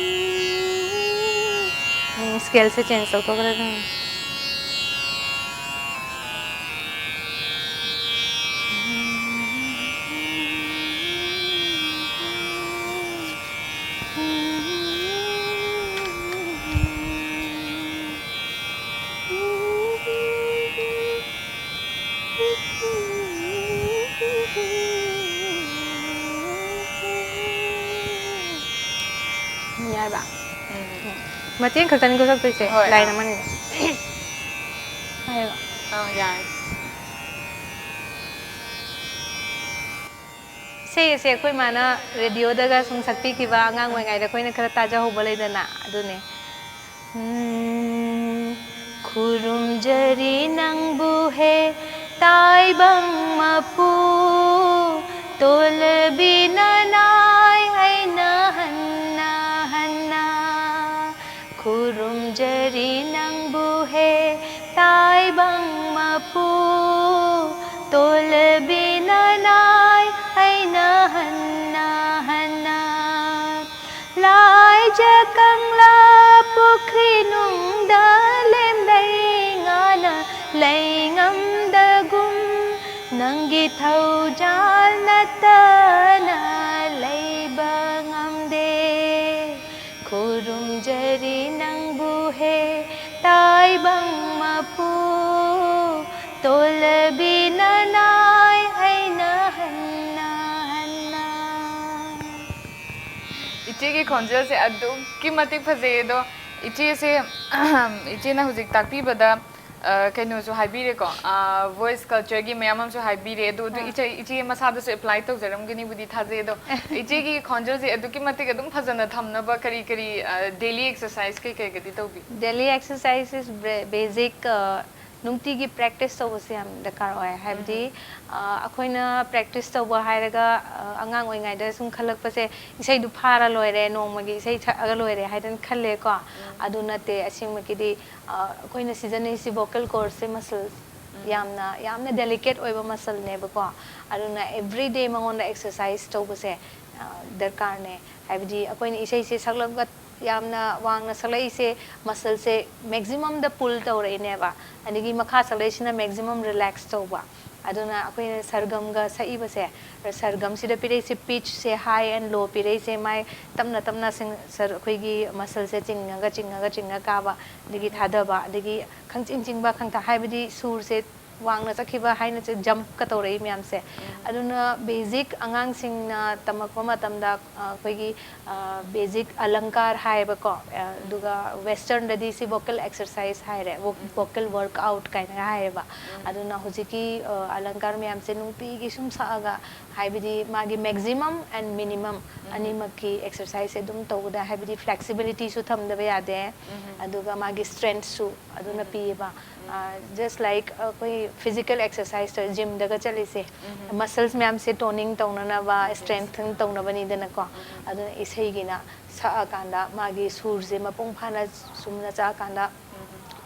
Scale ꯁꯦ change ꯇꯧꯊꯣꯛꯈ꯭ꯔꯦ ꯑꯗꯨꯝ꯫ ꯌꯥꯔꯕ? ꯎꯝ꯫ ꯃꯇꯦꯡ ꯈꯛꯇꯅꯤꯀꯣ ꯁꯛꯇꯣꯏꯁꯦ, ꯍꯣꯏ, line ꯑꯥ꯫ ꯑꯃꯅꯤꯗ꯫ ꯍꯥꯏꯌꯣ꯫ ꯑꯥ, ꯌꯥꯔꯦ꯫ ꯏꯁꯩ ꯑꯁꯦ ꯑꯩꯈꯣꯏ ꯃꯥꯅ radioꯗꯒ ꯁꯨꯝ ꯁꯛꯄꯤꯈꯤꯕ, ꯑꯉꯥꯡ ꯑꯣꯏꯔꯤꯉꯩꯗ ꯑꯩꯈꯣꯏꯅ ꯈꯔ ꯇꯥꯖꯍꯧꯕ ꯂꯩꯗꯅ, ꯑꯗꯨꯅꯦ꯫ ꯎꯝ, ꯈꯨꯔꯨꯝꯖꯔꯤ ꯅꯪꯕꯨ ꯍꯦ ꯇꯥꯏꯕꯪ ꯃꯄꯨ, ꯇꯣꯜꯂꯕꯤ ꯅꯅꯥꯏ ꯑꯩꯅ ꯍꯟꯅ ꯍꯟꯅ ꯈꯨꯔꯨꯝꯖꯔꯤ ꯅꯪꯕꯨ ꯍꯦ ꯇꯥꯏꯕꯪ ꯃꯄꯨ, ꯇꯣꯜꯂꯕꯤ ꯅꯅꯥꯏ ꯑꯩꯅ ꯍꯟꯅ ꯍꯟꯅ꯫ ꯂꯥꯏꯖ ꯀꯪꯂꯥ ꯄꯨꯈ꯭ꯔꯤ ꯅꯨꯡꯗ ꯂꯦꯝꯂꯩ ꯉꯥꯅ ꯂꯩ ꯉꯝꯗꯒꯨꯝ, ꯅꯪꯒꯤ ꯊꯧꯖꯥꯜ ꯅꯠꯇꯅ ꯂꯩꯕ ꯉꯝꯗꯦ꯫ ꯈꯨꯔꯨꯝꯖꯔꯤ ꯅꯪꯕꯨ ꯍꯦ ꯇꯥꯏꯕꯪ ꯃꯄꯨ, ꯇꯣꯜꯂꯕꯤ ꯅꯅꯥꯏ ꯑꯩꯅ ꯍꯟꯅ ꯍꯟꯅ꯫ ꯏꯆꯦꯒꯤ ꯈꯣꯟꯖꯦꯜꯁꯦ ꯑꯗꯨꯛꯀꯤ ꯃꯇꯤꯛ ꯐꯖꯩ꯫ ꯑꯗꯣ ꯏꯆꯦꯁꯦ, ꯏꯆꯦꯅ ꯍꯧꯖꯤꯛ ꯇꯥꯛꯄꯤꯕꯗ, ꯑ, ꯀꯩꯅꯣꯁꯨ ꯍꯥꯏꯕꯤꯔꯦꯀꯣ, ꯑ, voice cultureꯒꯤ ꯃꯌꯥꯝ ꯑꯃꯁꯨ ꯍꯥꯏꯕꯤꯔꯦ꯫ ꯑꯗꯣ ꯑꯗꯨ ꯑꯥ꯫ ꯏꯆꯦ, ꯏꯆꯦ ꯃꯁꯥꯗꯁꯨ apply ꯇꯧꯖꯔꯝꯒꯅꯤꯕꯨꯗꯤ ꯊꯥꯖꯩ꯫ ꯑꯗꯣ ꯏꯆꯦꯒꯤ ꯈꯣꯟꯖꯦꯜꯁꯦ ꯑꯗꯨꯛꯀꯤ ꯃꯇꯤꯛ ꯑꯗꯨꯝ ꯐꯖꯅ ꯊꯝꯅꯕ ꯀꯔꯤ ꯀꯔꯤ, ꯑ, daily exercise ꯀꯩ ꯀꯩꯒꯗꯤ ꯇꯧꯕꯤ? Daily exercise is bre-, basic, ꯑ, ꯅꯨꯡꯇꯤꯒꯤ practice ꯇꯧꯕꯁꯦ ꯌꯥꯝ ꯗꯔꯀꯥꯔ ꯑꯣꯏ꯫ ꯍꯥꯏꯕꯗꯤ, ꯎꯝ꯫ ꯑ, ꯑꯩꯈꯣꯏꯅ practice ꯇꯧꯕ ꯍꯥꯏꯔꯒ, ꯑ, ꯑꯉꯥꯡ ꯑꯣꯏꯔꯤꯉꯩꯗ ꯁꯨꯝ ꯈꯜꯂꯛꯄꯁꯦ, ꯏꯁꯩꯗꯨ ꯐꯥꯔ ꯂꯣꯏꯔꯦ, ꯅꯣꯡꯃꯒꯤ ꯏꯁꯩ ꯁꯛꯑꯒ ꯂꯣꯏꯔꯦ ꯍꯥꯏꯗꯅ ꯈꯜꯂꯦꯀꯣ꯫ ꯎꯝ꯫ ꯑꯗꯨ ꯅꯠꯇꯦ, ꯑꯁꯦꯡꯕꯒꯤꯗꯤ, ꯑ, ꯑꯩꯈꯣꯏꯅ ꯁꯤꯖꯤꯟꯅꯔꯤꯁꯤ vocal cordsꯁꯦ muscles ꯎꯝ꯫ ꯌꯥꯝꯅ, ꯌꯥꯝꯅ delicate ꯑꯣꯏꯕ muscleꯅꯦꯕꯀꯣ꯫ ꯑꯗꯨꯅ everyday ꯃꯉꯣꯟꯗ exercise ꯇꯧꯕꯁꯦ, ꯑ, ꯗꯔꯀꯥꯔꯅꯦ꯫ ꯍꯥꯏꯕꯗꯤ ꯑꯩꯈꯣꯏꯅ ꯏꯁꯩꯁꯦ ꯁꯛꯂꯛꯄ ꯌꯥꯝꯅ ꯋꯥꯡꯅ ꯁꯛꯂꯛꯏꯁꯦ ꯃꯁꯜꯁꯦ ꯃꯦꯛꯁꯤꯃꯝꯗ ꯄꯨꯜ ꯇꯧꯔꯛꯏꯅꯦꯕ, ꯑꯗꯒꯤ ꯃꯈꯥ ꯁꯛꯂꯛꯏꯁꯤꯅ ꯃꯦꯛꯁꯤꯃꯝ ꯔꯤꯂꯦꯛꯁ ꯇꯧꯕ꯫ ꯑꯗꯨꯅ ꯑꯩꯈꯣꯏꯅ ꯁꯔꯒꯝꯒ ꯁꯛꯏꯕꯁꯦ, ꯁꯔꯒꯝꯁꯤꯗ ꯄꯤꯔꯛꯏꯁꯦ ꯄꯤꯠꯆꯁꯦ ꯍꯥꯏ ꯑꯦꯟ ꯂꯣ ꯄꯤꯔꯛꯏꯁꯦ, ꯃꯥꯏ ꯇꯞꯅ ꯇꯞꯅ ꯁꯤꯡ-, ꯁꯔ-, ꯑꯩꯈꯣꯏꯒꯤ ꯃꯁꯜꯁꯦ ꯆꯤꯡꯉꯒ ꯆꯤꯡꯉꯒ ꯆꯤꯡꯉ ꯀꯥꯕ, ꯑꯗꯒꯤ ꯊꯥꯗꯕ, ꯑꯗꯒꯤ ꯈꯪꯆꯤꯡ ꯆꯤꯡꯕ ꯈꯪꯊꯥ, ꯍꯥꯏꯕꯗꯤ ꯁꯨꯔꯁꯦ ꯋꯥꯡꯅ ꯆꯠꯈꯤꯕ ꯍꯥꯏꯅ ꯖꯝꯞꯀ ꯇꯧꯔꯛꯏ ꯃꯌꯥꯝꯁꯦ꯫ ꯑꯗꯨꯅ ꯕꯦꯖꯤꯛ ꯑꯉꯥꯡꯁꯤꯡꯅ ꯇꯝꯃꯛꯄ ꯃꯇꯝꯗ, ꯑ, ꯑꯩꯈꯣꯏꯒꯤ, ꯑ, ꯕꯦꯖꯤꯛ ꯑꯂꯪꯀꯥꯔ ꯍꯥꯏꯌꯦꯕꯀꯣ, ꯑ, ꯑꯗꯨꯒ ꯋꯦꯁꯇꯔꯟꯗꯗꯤ ꯁꯤ ꯚꯣꯀꯦꯜ ꯑꯦꯛꯁꯔꯁꯥꯏꯁ ꯍꯥꯏꯔꯦ, ꯚꯣ-, ꯚꯣꯀꯦꯜ ꯋꯥꯔꯛꯑꯥꯎꯠ ꯀꯥꯏꯅꯒ ꯍꯥꯏꯌꯦꯕ꯫ ꯑꯗꯨꯅ ꯍꯧꯖꯤꯛꯀꯤ, ꯑ, ꯑꯂꯪꯀꯥꯔ ꯃꯌꯥꯝꯁꯦ ꯅꯨꯡꯇꯤꯒꯤ ꯁꯨꯝ ꯁꯛꯑꯒ, ꯍꯥꯏꯕꯗꯤ ꯃꯥꯒꯤ ꯃꯦꯛꯁꯤꯃꯝ ꯑꯦꯟ ꯃꯤꯅꯤꯃꯝ ꯑꯅꯤꯃꯛꯀꯤ ꯑꯦꯛꯁꯔꯁꯥꯏꯁꯁꯦ ꯑꯗꯨꯝ ꯇꯧꯕꯗ, ꯍꯥꯏꯕꯗꯤ ꯐ꯭ꯂꯦꯛꯁꯤꯕꯤꯂꯤꯇꯤꯁꯨ ꯊꯝꯗꯕ ꯌꯥꯗꯦ, ꯑꯗꯨꯒ ꯃꯥꯒꯤ ꯁ꯭ꯇꯔꯦꯡꯊꯁꯨ ꯑꯗꯨꯅ ꯄꯤꯌꯦꯕ꯫ ꯖꯁ ꯂꯥꯏꯛ ꯑꯩꯈꯣꯏ ꯐꯤꯖꯤꯀꯦꯜ ꯑꯦꯛꯁꯔꯁꯥꯏꯁꯇ ꯖꯤꯝꯗꯒ ꯆꯠꯂꯤꯁꯦ, ꯃꯁꯜꯁ ꯃꯌꯥꯝꯁꯦ ꯇꯣꯅꯤꯡ ꯇꯧꯅꯅꯕ, ꯁ꯭ꯇꯔꯦꯡꯊꯟ ꯇꯧꯅꯕꯅꯤꯗꯅꯀꯣ꯫ ꯑꯗꯨꯅ ꯏꯁꯩꯒꯤꯅ ꯁꯛꯑꯀꯥꯟꯗ ꯃꯥꯒꯤ ꯁꯨꯔꯁꯦ ꯃꯄꯨꯡ ꯐꯥꯅ ꯆꯨꯝꯅ ꯆꯠꯂꯀꯥꯟꯗ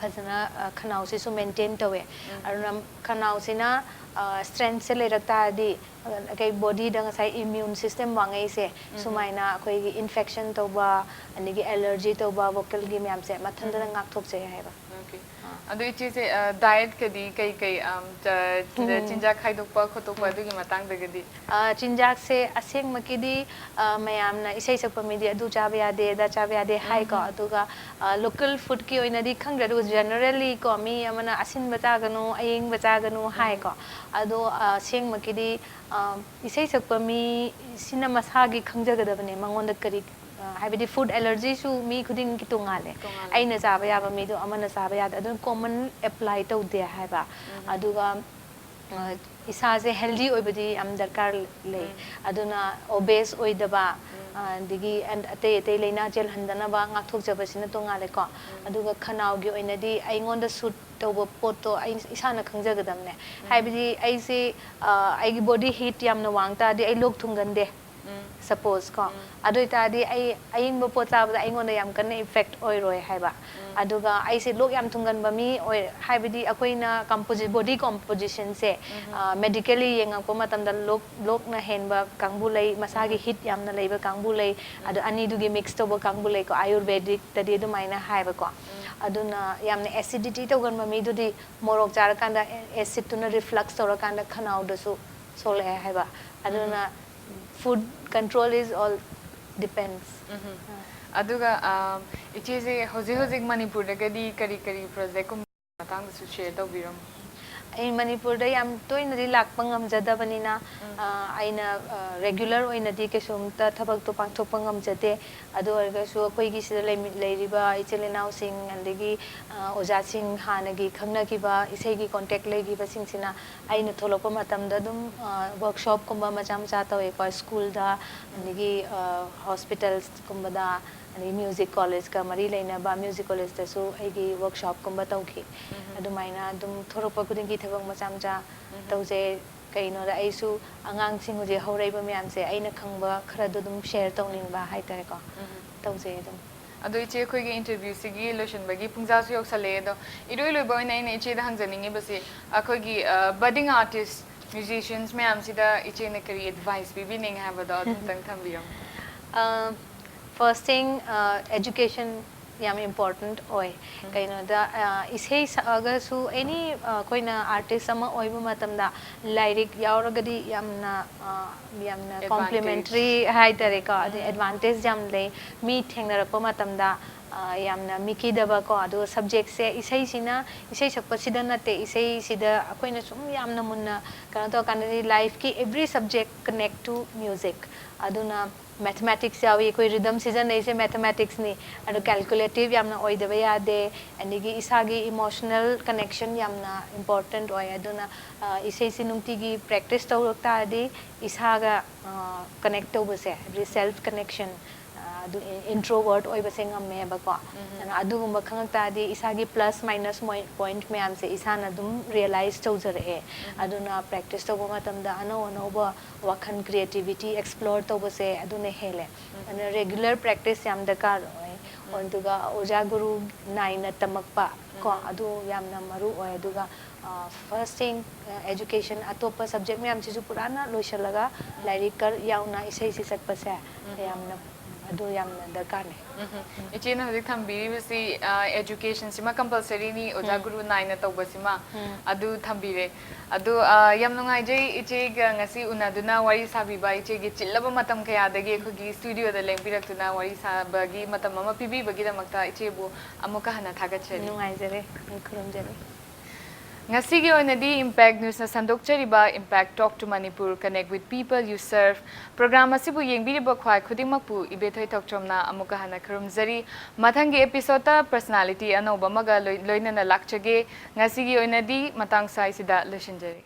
ꯐꯖꯅ, ꯑ, ꯈꯅꯥꯎꯁꯤꯁꯨ ꯃꯦꯟꯇꯦꯟ ꯇꯧꯋꯦ꯫ ꯑꯗꯨꯅ ꯈꯅꯥꯎꯁꯤꯅ, ꯑ, ꯁ꯭ꯇꯔꯦꯡꯊꯁꯦ ꯂꯩꯔꯛ ꯇꯥꯔꯗꯤ, ꯑ, ꯀꯩ, ꯕꯣꯗꯤꯗ ꯉꯁꯥꯏ ꯏꯃ꯭ꯌꯨꯟ ꯁꯤꯁꯇꯦꯝ ꯋꯥꯡꯉꯛꯏꯁꯦ, ꯁꯨꯃꯥꯏꯅ ꯑꯩꯈꯣꯏꯒꯤ ꯏꯟꯐꯦꯛꯁꯟ ꯇꯧꯕ, ꯑꯗꯒꯤ ꯑꯦꯂꯔꯖꯤ ꯇꯧꯕ, ꯚꯣꯀꯦꯜꯒꯤ ꯃꯌꯥꯝꯁꯦ ꯃꯊꯟꯇꯅ ꯉꯥꯛꯊꯣꯛꯆꯩ ꯍꯥꯏꯕ꯫ ꯑꯣꯀꯦ꯫ ꯑꯗꯣ ꯏꯆꯦꯁꯦ, ꯑ, ꯗꯥꯏꯠꯀꯗꯤ ꯀꯩ ꯀꯩ, ꯑꯝ, ꯆ-, ꯆ-, ꯆꯤꯟꯖꯥꯛ ꯈꯥꯏꯗꯣꯛꯄ ꯈꯣꯠꯇꯣꯛꯄ ꯑꯗꯨꯒꯤ ꯃꯇꯥꯡꯗꯒꯗꯤ? ꯑ, ꯆꯤꯟꯖꯥꯛꯁꯦ ꯑꯁꯦꯡꯕꯒꯤꯗꯤ, ꯑ, ꯃꯌꯥꯝꯅ ꯏꯁꯩ ꯁꯛꯄ ꯃꯤꯗꯤ ꯑꯗꯨ ꯆꯥꯕ ꯌꯥꯗꯦ, ꯑꯗꯥ ꯆꯥꯕ ꯌꯥꯗꯦ ꯍꯥꯏꯀꯣ꯫ ꯑꯗꯨꯒ, ꯑ, ꯂꯣꯀꯦꯜ ꯐꯨꯗꯀꯤ ꯑꯣꯏꯅꯗꯤ ꯈꯪꯗ꯭ꯔꯦ, ꯑꯗꯨꯒ ꯖꯦꯅꯔꯦꯜꯂꯤ ꯀꯣ, ꯃꯤ ꯑꯃꯅ ꯑꯁꯤꯟꯕ ꯆꯥꯒꯅꯨ, ꯑꯌꯤꯡꯕ ꯆꯥꯒꯅꯨ ꯍꯥꯏꯀꯣ꯫ ꯑꯗꯣ, ꯑ, ꯑꯁꯦꯡꯕꯒꯤꯗꯤ, ꯑ, ꯏꯁꯩ ꯁꯛꯄ ꯃꯤꯁꯤꯅ ꯃꯁꯥꯒꯤ ꯈꯪꯖꯒꯗꯕꯅꯦ, ꯃꯉꯣꯟꯗ ꯀꯔꯤ, ꯑ, ꯍꯥꯏꯕꯗꯤ ꯐꯨꯗ ꯑꯦꯂꯔꯖꯤꯁꯨ ꯃꯤ ꯈꯨꯗꯤꯡꯒꯤ ꯇꯣꯡꯉꯥꯜꯂꯦ꯫ ꯇꯣꯉꯥꯜꯂꯦ꯫ ꯑꯩꯅ ꯆꯥꯕ ꯌꯥꯕ ꯃꯤꯗꯣ ꯑꯃꯅ ꯆꯥꯕ ꯌꯥꯗꯦ, ꯑꯗꯨꯅ ꯀꯣꯃꯟ ꯑꯦꯄ꯭ꯂꯥꯏ ꯇꯧꯗꯦ ꯍꯥꯏꯕ꯫ ꯑꯗꯨꯒ, ꯑ, ꯏꯁꯥꯁꯦ ꯍꯦꯜꯗꯤ ꯑꯣꯏꯕꯗꯤ ꯌꯥꯝ ꯗꯔꯀꯥꯔ ꯂꯩ꯫ ꯑꯗꯨꯅ ꯑꯣꯕꯦꯁ ꯑꯣꯏꯗꯕ, ꯑ, ꯑꯗꯒꯤ ꯑꯦꯟ-, ꯑꯇꯩ ꯑꯇꯩ ꯂꯥꯏꯅꯥ ꯆꯦꯜꯍꯟꯗꯅꯕ ꯉꯥꯛꯊꯣꯛꯆꯕꯁꯤꯅ ꯇꯣꯡꯉꯥꯜꯂꯦꯀꯣ꯫ ꯑꯗꯨꯒ ꯈꯅꯥꯎꯒꯤ ꯑꯣꯏꯅꯗꯤ ꯑꯩꯉꯣꯟꯗ ꯁꯨꯠ ꯇꯧꯕ ꯄꯣꯠꯇꯣ ꯑꯩ ꯏꯁꯥꯅ ꯈꯪꯖꯒꯗꯕꯅꯦ꯫ ꯍꯥꯏꯕꯗꯤ ꯑꯩꯁꯦ, ꯑ, ꯑꯩꯒꯤ ꯕꯣꯗꯤ ꯍꯤꯠ ꯌꯥꯝꯅ ꯋꯥꯡ ꯇꯥꯔꯗꯤ ꯑꯩ ꯂꯣꯛ ꯊꯨꯡꯒꯟꯗꯦ꯫ ꯁꯄꯣꯁ ꯀꯣ, ꯑꯗꯨ ꯑꯣꯏꯇꯥꯔꯗꯤ ꯑꯩ ꯑꯏꯪꯕ ꯄꯣꯠ ꯆꯥꯕꯗ ꯑꯩꯉꯣꯟꯗ ꯌꯥꯝ ꯀꯟꯅ ꯏꯐꯦꯛ ꯑꯣꯏꯔꯣꯏ ꯍꯥꯏꯕ꯫ ꯑꯗꯨꯒ ꯑꯩꯁꯦ ꯂꯣꯛ ꯌꯥꯝ ꯊꯨꯡꯒꯟꯕ ꯃꯤ ꯑꯣꯏ, ꯍꯥꯏꯕꯗꯤ ꯑꯩꯈꯣꯏꯅ ꯀꯝꯄꯣꯖꯤ ꯕꯣꯗꯤ ꯀꯣꯝꯄꯣꯖꯤꯁꯟꯁꯦ ꯃꯦꯗꯤꯀꯦꯂꯤ ꯌꯦꯡꯉꯛꯄ ꯃꯇꯝꯗ ꯂꯣꯛ ꯂꯣꯛꯅ ꯍꯦꯟꯕ ꯀꯥꯡꯕꯨ ꯂꯩ, ꯃꯁꯥꯒꯤ ꯍꯤꯠ ꯌꯥꯝꯅ ꯂꯩꯕ ꯀꯥꯡꯕꯨ ꯂꯩ, ꯑꯗꯣ ꯑꯅꯤꯗꯨꯒꯤ ꯃꯤꯛꯁ ꯇꯧꯕ ꯀꯥꯡꯕꯨ ꯂꯩꯀꯣ꯫ ꯑꯥꯌꯨꯔꯕꯦꯗꯤꯛꯇꯗꯤ ꯑꯗꯨꯃꯥꯏꯅ ꯍꯥꯏꯕꯀꯣ꯫ ꯑꯗꯨꯅ ꯌꯥꯝꯅ ꯑꯦꯁꯤꯗꯤꯇꯤ ꯇꯧꯒꯟꯕ ꯃꯤꯗꯨꯗꯤ ꯃꯣꯔꯣꯛ ꯆꯥꯔꯀꯥꯟꯗ ꯑꯦꯁꯤꯠꯇꯨꯅ ꯔꯤꯐ꯭ꯂꯛꯁ ꯇꯧꯔꯀꯥꯟꯗ ꯈꯅꯥꯎꯗꯁꯨ ꯁꯣꯛꯂꯛꯑꯦ ꯍꯥꯏꯕ꯫ ꯑꯗꯨꯅ food control is all depends. ꯑꯗꯨꯒ ꯑ, ꯏꯆꯦꯁꯦ ꯍꯧꯖꯤꯛ ꯍꯧꯖꯤꯛ ꯃꯅꯤꯄꯨꯔꯗꯒꯗꯤ ꯀꯔꯤ ꯀꯔꯤ ꯄ꯭ꯔꯣꯖꯦꯛꯀꯨꯝꯕ ꯃꯇꯥꯡꯗꯁꯨ ꯁꯤꯌꯔ ꯇꯧꯕꯤꯔꯝꯃꯨ꯫ ꯑꯩ ꯃꯅꯤꯄꯨꯔꯗ ꯌꯥꯝ ꯇꯣꯏꯅꯗꯤ ꯂꯥꯛꯄ ꯉꯝꯖꯗꯕꯅꯤꯅ, ꯑ, ꯑꯩꯅ ꯔꯦꯒꯨꯂꯔ ꯑꯣꯏꯅꯗꯤ ꯀꯩꯁꯨꯝꯇ ꯊꯕꯛꯇꯣ ꯄꯥꯡꯊꯣꯛꯄ ꯉꯝꯖꯗꯦ꯫ ꯑꯗꯨ ꯑꯣꯏꯔꯒꯁꯨ ꯑꯩꯈꯣꯏꯒꯤ ꯁꯤꯗ ꯂꯩꯃꯤ- ꯂꯩꯔꯤꯕ ꯏꯆꯤꯜ ꯏꯅꯥꯎꯁꯤꯡ, ꯑꯗꯒꯤ ꯑ, ꯑꯣꯖꯥꯁꯤꯡ, ꯍꯥꯟꯅꯒꯤ ꯈꯪꯅꯈꯤꯕ ꯏꯁꯩꯒꯤ ꯀꯣꯟꯇꯦꯛ ꯂꯩꯈꯤꯕꯁꯤꯡꯁꯤꯅ ꯑꯩꯅ ꯊꯣꯛꯂꯛꯄ ꯃꯇꯝꯗ ꯑꯗꯨꯝ ꯋꯥꯔꯛꯁꯣꯞꯀꯨꯝꯕ ꯃꯆꯥ ꯃꯆꯥ ꯇꯧꯋꯦꯀꯣ, ꯁ꯭ꯀꯨꯜꯗ, ꯑꯗꯒꯤ ꯍꯣꯁꯄꯤꯇꯥꯜꯁꯀꯨꯝꯕꯗ, ꯑꯗꯒꯤ ꯃ꯭ꯌꯨꯖꯤꯛ ꯀꯣꯂꯦꯖꯀ ꯃꯔꯤ ꯂꯩꯅꯕ ꯃ꯭ꯌꯨꯖꯤꯛ ꯀꯣꯂꯦꯖꯇꯁꯨ ꯑꯩꯒꯤ ꯋꯥꯔꯛꯁꯣꯞꯀꯨꯝꯕ ꯇꯧꯈꯤ꯫ ꯑꯗꯨꯃꯥꯏꯅ ꯑꯗꯨꯝ ꯊꯣꯔꯛꯄ ꯈꯨꯗꯤꯡꯒꯤ ꯊꯕꯛ ꯃꯆꯥ ꯃꯆꯥ ꯇꯧꯖꯩ꯫ ꯀꯩꯅꯣꯗ ꯑꯩꯁꯨ ꯑꯉꯥꯡꯁꯤꯡ ꯍꯧꯖꯤꯛ ꯍꯧꯔꯛꯏꯕ ꯃꯌꯥꯝꯁꯦ ꯑꯩꯅ ꯈꯪꯕ ꯈꯔꯗꯣ ꯑꯗꯨꯝ ꯁꯦꯌꯔ ꯇꯧꯅꯤꯡꯕ ꯍꯥꯏꯇꯥꯔꯦꯀꯣ꯫ ꯇꯧꯖꯩ ꯑꯗꯨꯝ꯫ ꯑꯗꯣ ꯏꯆꯦ, ꯑꯩꯈꯣꯏꯒꯤ ꯏꯟꯇꯔꯚ꯭ꯌꯨꯁꯤꯒꯤ ꯂꯣꯏꯁꯤꯟꯕꯒꯤ ꯄꯨꯡꯖꯥꯁꯨ ꯌꯧꯁꯜꯂꯛꯑꯦ꯫ ꯑꯗꯣ ꯏꯔꯣꯏ ꯂꯣꯏꯕ ꯑꯣꯏꯅ ꯑꯩꯅ ꯏꯆꯦꯗ ꯍꯪꯖꯅꯤꯡꯉꯤꯕꯁꯤ, ꯑꯩꯈꯣꯏꯒꯤ ꯕꯗꯤꯡ ꯑꯥꯔꯇꯤꯁ ꯃ꯭ꯌꯨꯖꯤꯁꯤꯌꯟꯁ ꯃꯌꯥꯝꯁꯤꯗ ꯏꯆꯦꯅ ꯀꯔꯤ ꯑꯦꯗꯚꯥꯏꯁ ꯄꯤꯕꯤꯅꯤꯡꯉꯤ ꯍꯥꯏꯕꯗꯣ ꯑꯗꯨꯝꯇꯪ ꯊꯝꯕꯤꯔꯝꯃꯨ꯫ ꯐꯥꯔꯁ ꯊꯤꯡ, ꯑꯦꯖꯨꯀꯦꯁꯟ ꯌꯥꯝ ꯏꯝꯄꯣꯔꯇꯦꯟꯠ ꯑꯣꯏ꯫ ꯀꯩꯅꯣꯗ, ꯑ, ꯏꯁꯩ ꯁꯛꯑꯒꯁꯨ ꯑꯦꯅꯤ, ꯑ, ꯑꯩꯈꯣꯏꯅ ꯑꯥꯔꯇꯤꯁ ꯑꯃ ꯑꯣꯏꯕ ꯃꯇꯝꯗ ꯂꯥꯏꯔꯤꯛ ꯌꯥꯎꯔꯒꯗꯤ ꯌꯥꯝꯅ, ꯑ, ꯌꯥꯝꯅ Advantage. ꯀꯣꯝꯄ꯭ꯂꯤꯃꯦꯟꯇꯔꯤ ꯍꯥꯏꯇꯥꯔꯦꯀꯣ, ꯑꯗꯩ ꯑꯦꯗꯚꯥꯟꯇꯦꯖ ꯌꯥꯝ ꯂꯩ꯫ ꯃꯤ ꯊꯦꯡꯅꯔꯛꯄ ꯃꯇꯝꯗ, ꯑ, ꯌꯥꯝꯅ ꯃꯤꯀꯤꯗꯕꯀꯣ꯫ ꯑꯗꯨꯒ ꯁꯕꯖꯦꯛꯁꯦ ꯏꯁꯩꯁꯤꯅ, ꯏꯁꯩ ꯁꯛꯄꯁꯤꯗ ꯅꯠꯇꯦ, ꯏꯁꯩꯁꯤꯗ ꯑꯩꯈꯣꯏꯅ ꯁꯨꯝ ꯌꯥꯝꯅ ꯃꯨꯟꯅ ꯀꯩꯅꯣ ꯇꯧꯔꯀꯥꯟꯗꯗꯤ ꯂꯥꯏꯐꯀꯤ every subject connect to music꯫ ꯑꯗꯨꯅ ꯃꯦꯊꯃꯦꯇꯤꯛꯁ ꯌꯥꯎꯏ, ꯑꯩꯈꯣꯏ ꯔꯤꯗꯝ ꯁꯤꯖꯤꯟꯅꯩꯁꯦ ꯃꯦꯊꯃꯦꯇꯤꯛꯁꯅꯤ꯫ ꯑꯗꯣ ꯀꯦꯜꯀꯨꯂꯦꯇꯤꯞ ꯌꯥꯝꯅ ꯑꯣꯏꯗꯕ ꯌꯥꯗꯦ, ꯑꯗꯒꯤ ꯏꯁꯥꯒꯤ ꯏꯃꯣꯁꯅꯦꯜ ꯀꯅꯦꯛꯁꯟ ꯌꯥꯝꯅ ꯏꯝꯄꯣꯔꯇꯦꯟꯠ ꯑꯣꯏ꯫ ꯑꯗꯨꯅ, ꯑ, ꯏꯁꯩꯁꯤ ꯅꯨꯡꯇꯤꯒꯤ ꯄ꯭ꯔꯦꯛꯇꯤꯁ ꯇꯧꯔꯛ ꯇꯥꯔꯗꯤ ꯏꯁꯥꯒ, ꯑ, ꯀꯅꯦꯛ ꯇꯧꯕꯁꯦ, ꯍꯥꯏꯕꯗꯤ ꯁꯦꯜꯐ ꯀꯅꯦꯛꯁꯟ, ꯑ, ꯑꯗꯨ introvert ꯑꯣꯏꯕꯁꯦ ꯉꯝꯃꯦꯕꯀꯣ꯫ ꯑꯗꯨꯅ ꯑꯗꯨꯒꯨꯝꯕ ꯈꯪꯉꯛ ꯇꯥꯔꯗꯤ ꯏꯁꯥꯒꯤ plus minus point ꯃꯌꯥꯝꯁꯦ ꯏꯁꯥꯅ ꯑꯗꯨꯝ realize ꯇꯧꯖꯔꯛꯑꯦ꯫ ꯑꯗꯨꯅ practice ꯇꯧꯕ ꯃꯇꯝꯗ ꯑꯅꯧ ꯑꯅꯧꯕ ꯋꯥꯈꯜ, creativity explore ꯇꯧꯕꯁꯦ ꯑꯗꯨꯅ ꯍꯦꯜꯂꯦ꯫ ꯑꯗꯨꯅ regular practice ꯌꯥꯝ ꯗꯔꯀꯥꯔ ꯑꯣꯏ꯫ ꯑꯗꯨꯒ ꯑꯣꯖꯥ ꯒꯨꯔꯨ ꯅꯥꯏꯅ ꯇꯝꯃꯛꯄ ꯀꯣ, ꯑꯗꯨ ꯌꯥꯝꯅ ꯃꯔꯨ ꯑꯣꯏ꯫ ꯑꯗꯨꯒ first thing, education, ꯑꯇꯣꯞꯄ subject ꯃꯌꯥꯝꯁꯤꯁꯨ ꯄꯨꯔꯥꯅ ꯂꯣꯏꯁꯤꯜꯂꯒ ꯂꯥꯏꯔꯤꯛꯀ ꯌꯥꯎꯅ ꯏꯁꯩꯁꯤ ꯆꯠꯄꯁꯦ ꯌꯥꯝꯅ, ꯑꯗꯨ ꯌꯥꯝꯅ ꯗꯔꯀꯥꯔꯅꯦ꯫ ꯏꯆꯦꯅ ꯍꯧꯖꯤꯛ ꯊꯝꯕꯤꯔꯤꯕꯁꯤ education ꯁꯤꯃ compulsory ꯅꯤ, ꯑꯣꯖꯥ ꯒꯨꯔꯨ ꯅꯥꯏꯅ ꯇꯧꯕꯁꯤꯃ ꯑꯗꯨ ꯊꯝꯕꯤꯔꯦ꯫ ꯑꯗꯨ ꯑ, ꯌꯥꯝ ꯅꯨꯡꯉꯥꯏꯖꯩ ꯏꯆꯦꯒ ꯉꯁꯤ ꯎꯅꯗꯨꯅ ꯋꯥꯔꯤ ꯁꯥꯕꯤꯕ, ꯏꯆꯦꯒꯤ ꯆꯤꯜꯂꯕ ꯃꯇꯝ ꯀꯌꯥꯗꯒꯤ ꯑꯩꯈꯣꯏꯒꯤ studio ꯗ ꯂꯦꯡꯕꯤꯔꯛꯇꯨꯅ ꯋꯥꯔꯤ ꯁꯥꯕꯒꯤ ꯃꯇꯝ ꯑꯃ ꯄꯤꯕꯤꯕꯒꯤꯗꯃꯛꯇ ꯏꯆꯦꯕꯨ ꯑꯃꯨꯛꯀ ꯍꯟꯅ ꯊꯥꯒꯠꯆꯔꯤ꯫ ꯅꯨꯡꯉꯥꯏꯖꯔꯦ, ꯑꯩ ꯈꯨꯔꯨꯝꯖꯔꯤ꯫ ꯉꯁꯤꯒꯤ ꯑꯣꯏꯅꯗꯤ Impact News ꯅ ꯁꯟꯗꯣꯛꯆꯔꯤꯕ Impact Talk to Manipur, Connect with People You Serve program ꯑꯁꯤꯕꯨ ꯌꯦꯡꯕꯤꯔꯤꯕ ꯈ꯭ꯋꯥꯏ ꯈꯨꯗꯤꯡꯃꯛꯄꯨ ꯏꯕꯦꯊꯣꯏ ꯊꯣꯛꯆꯣꯝꯅ ꯑꯃꯨꯛꯀ ꯍꯟꯅ ꯈꯨꯔꯨꯝꯖꯔꯤ꯫ ꯃꯊꯪꯒꯤ episode ꯇ personality ꯑꯅꯧꯕ ꯑꯃꯒ ꯂꯣꯏ-, ꯂꯣꯏꯅꯅ ꯂꯥꯛꯆꯒꯦ꯫ ꯉꯁꯤꯒꯤ ꯑꯣꯏꯅꯗꯤ ꯃꯇꯥꯡ ꯁ꯭ꯋꯥꯏꯁꯤꯗ ꯂꯣꯏꯁꯤꯟꯖꯔꯤ꯫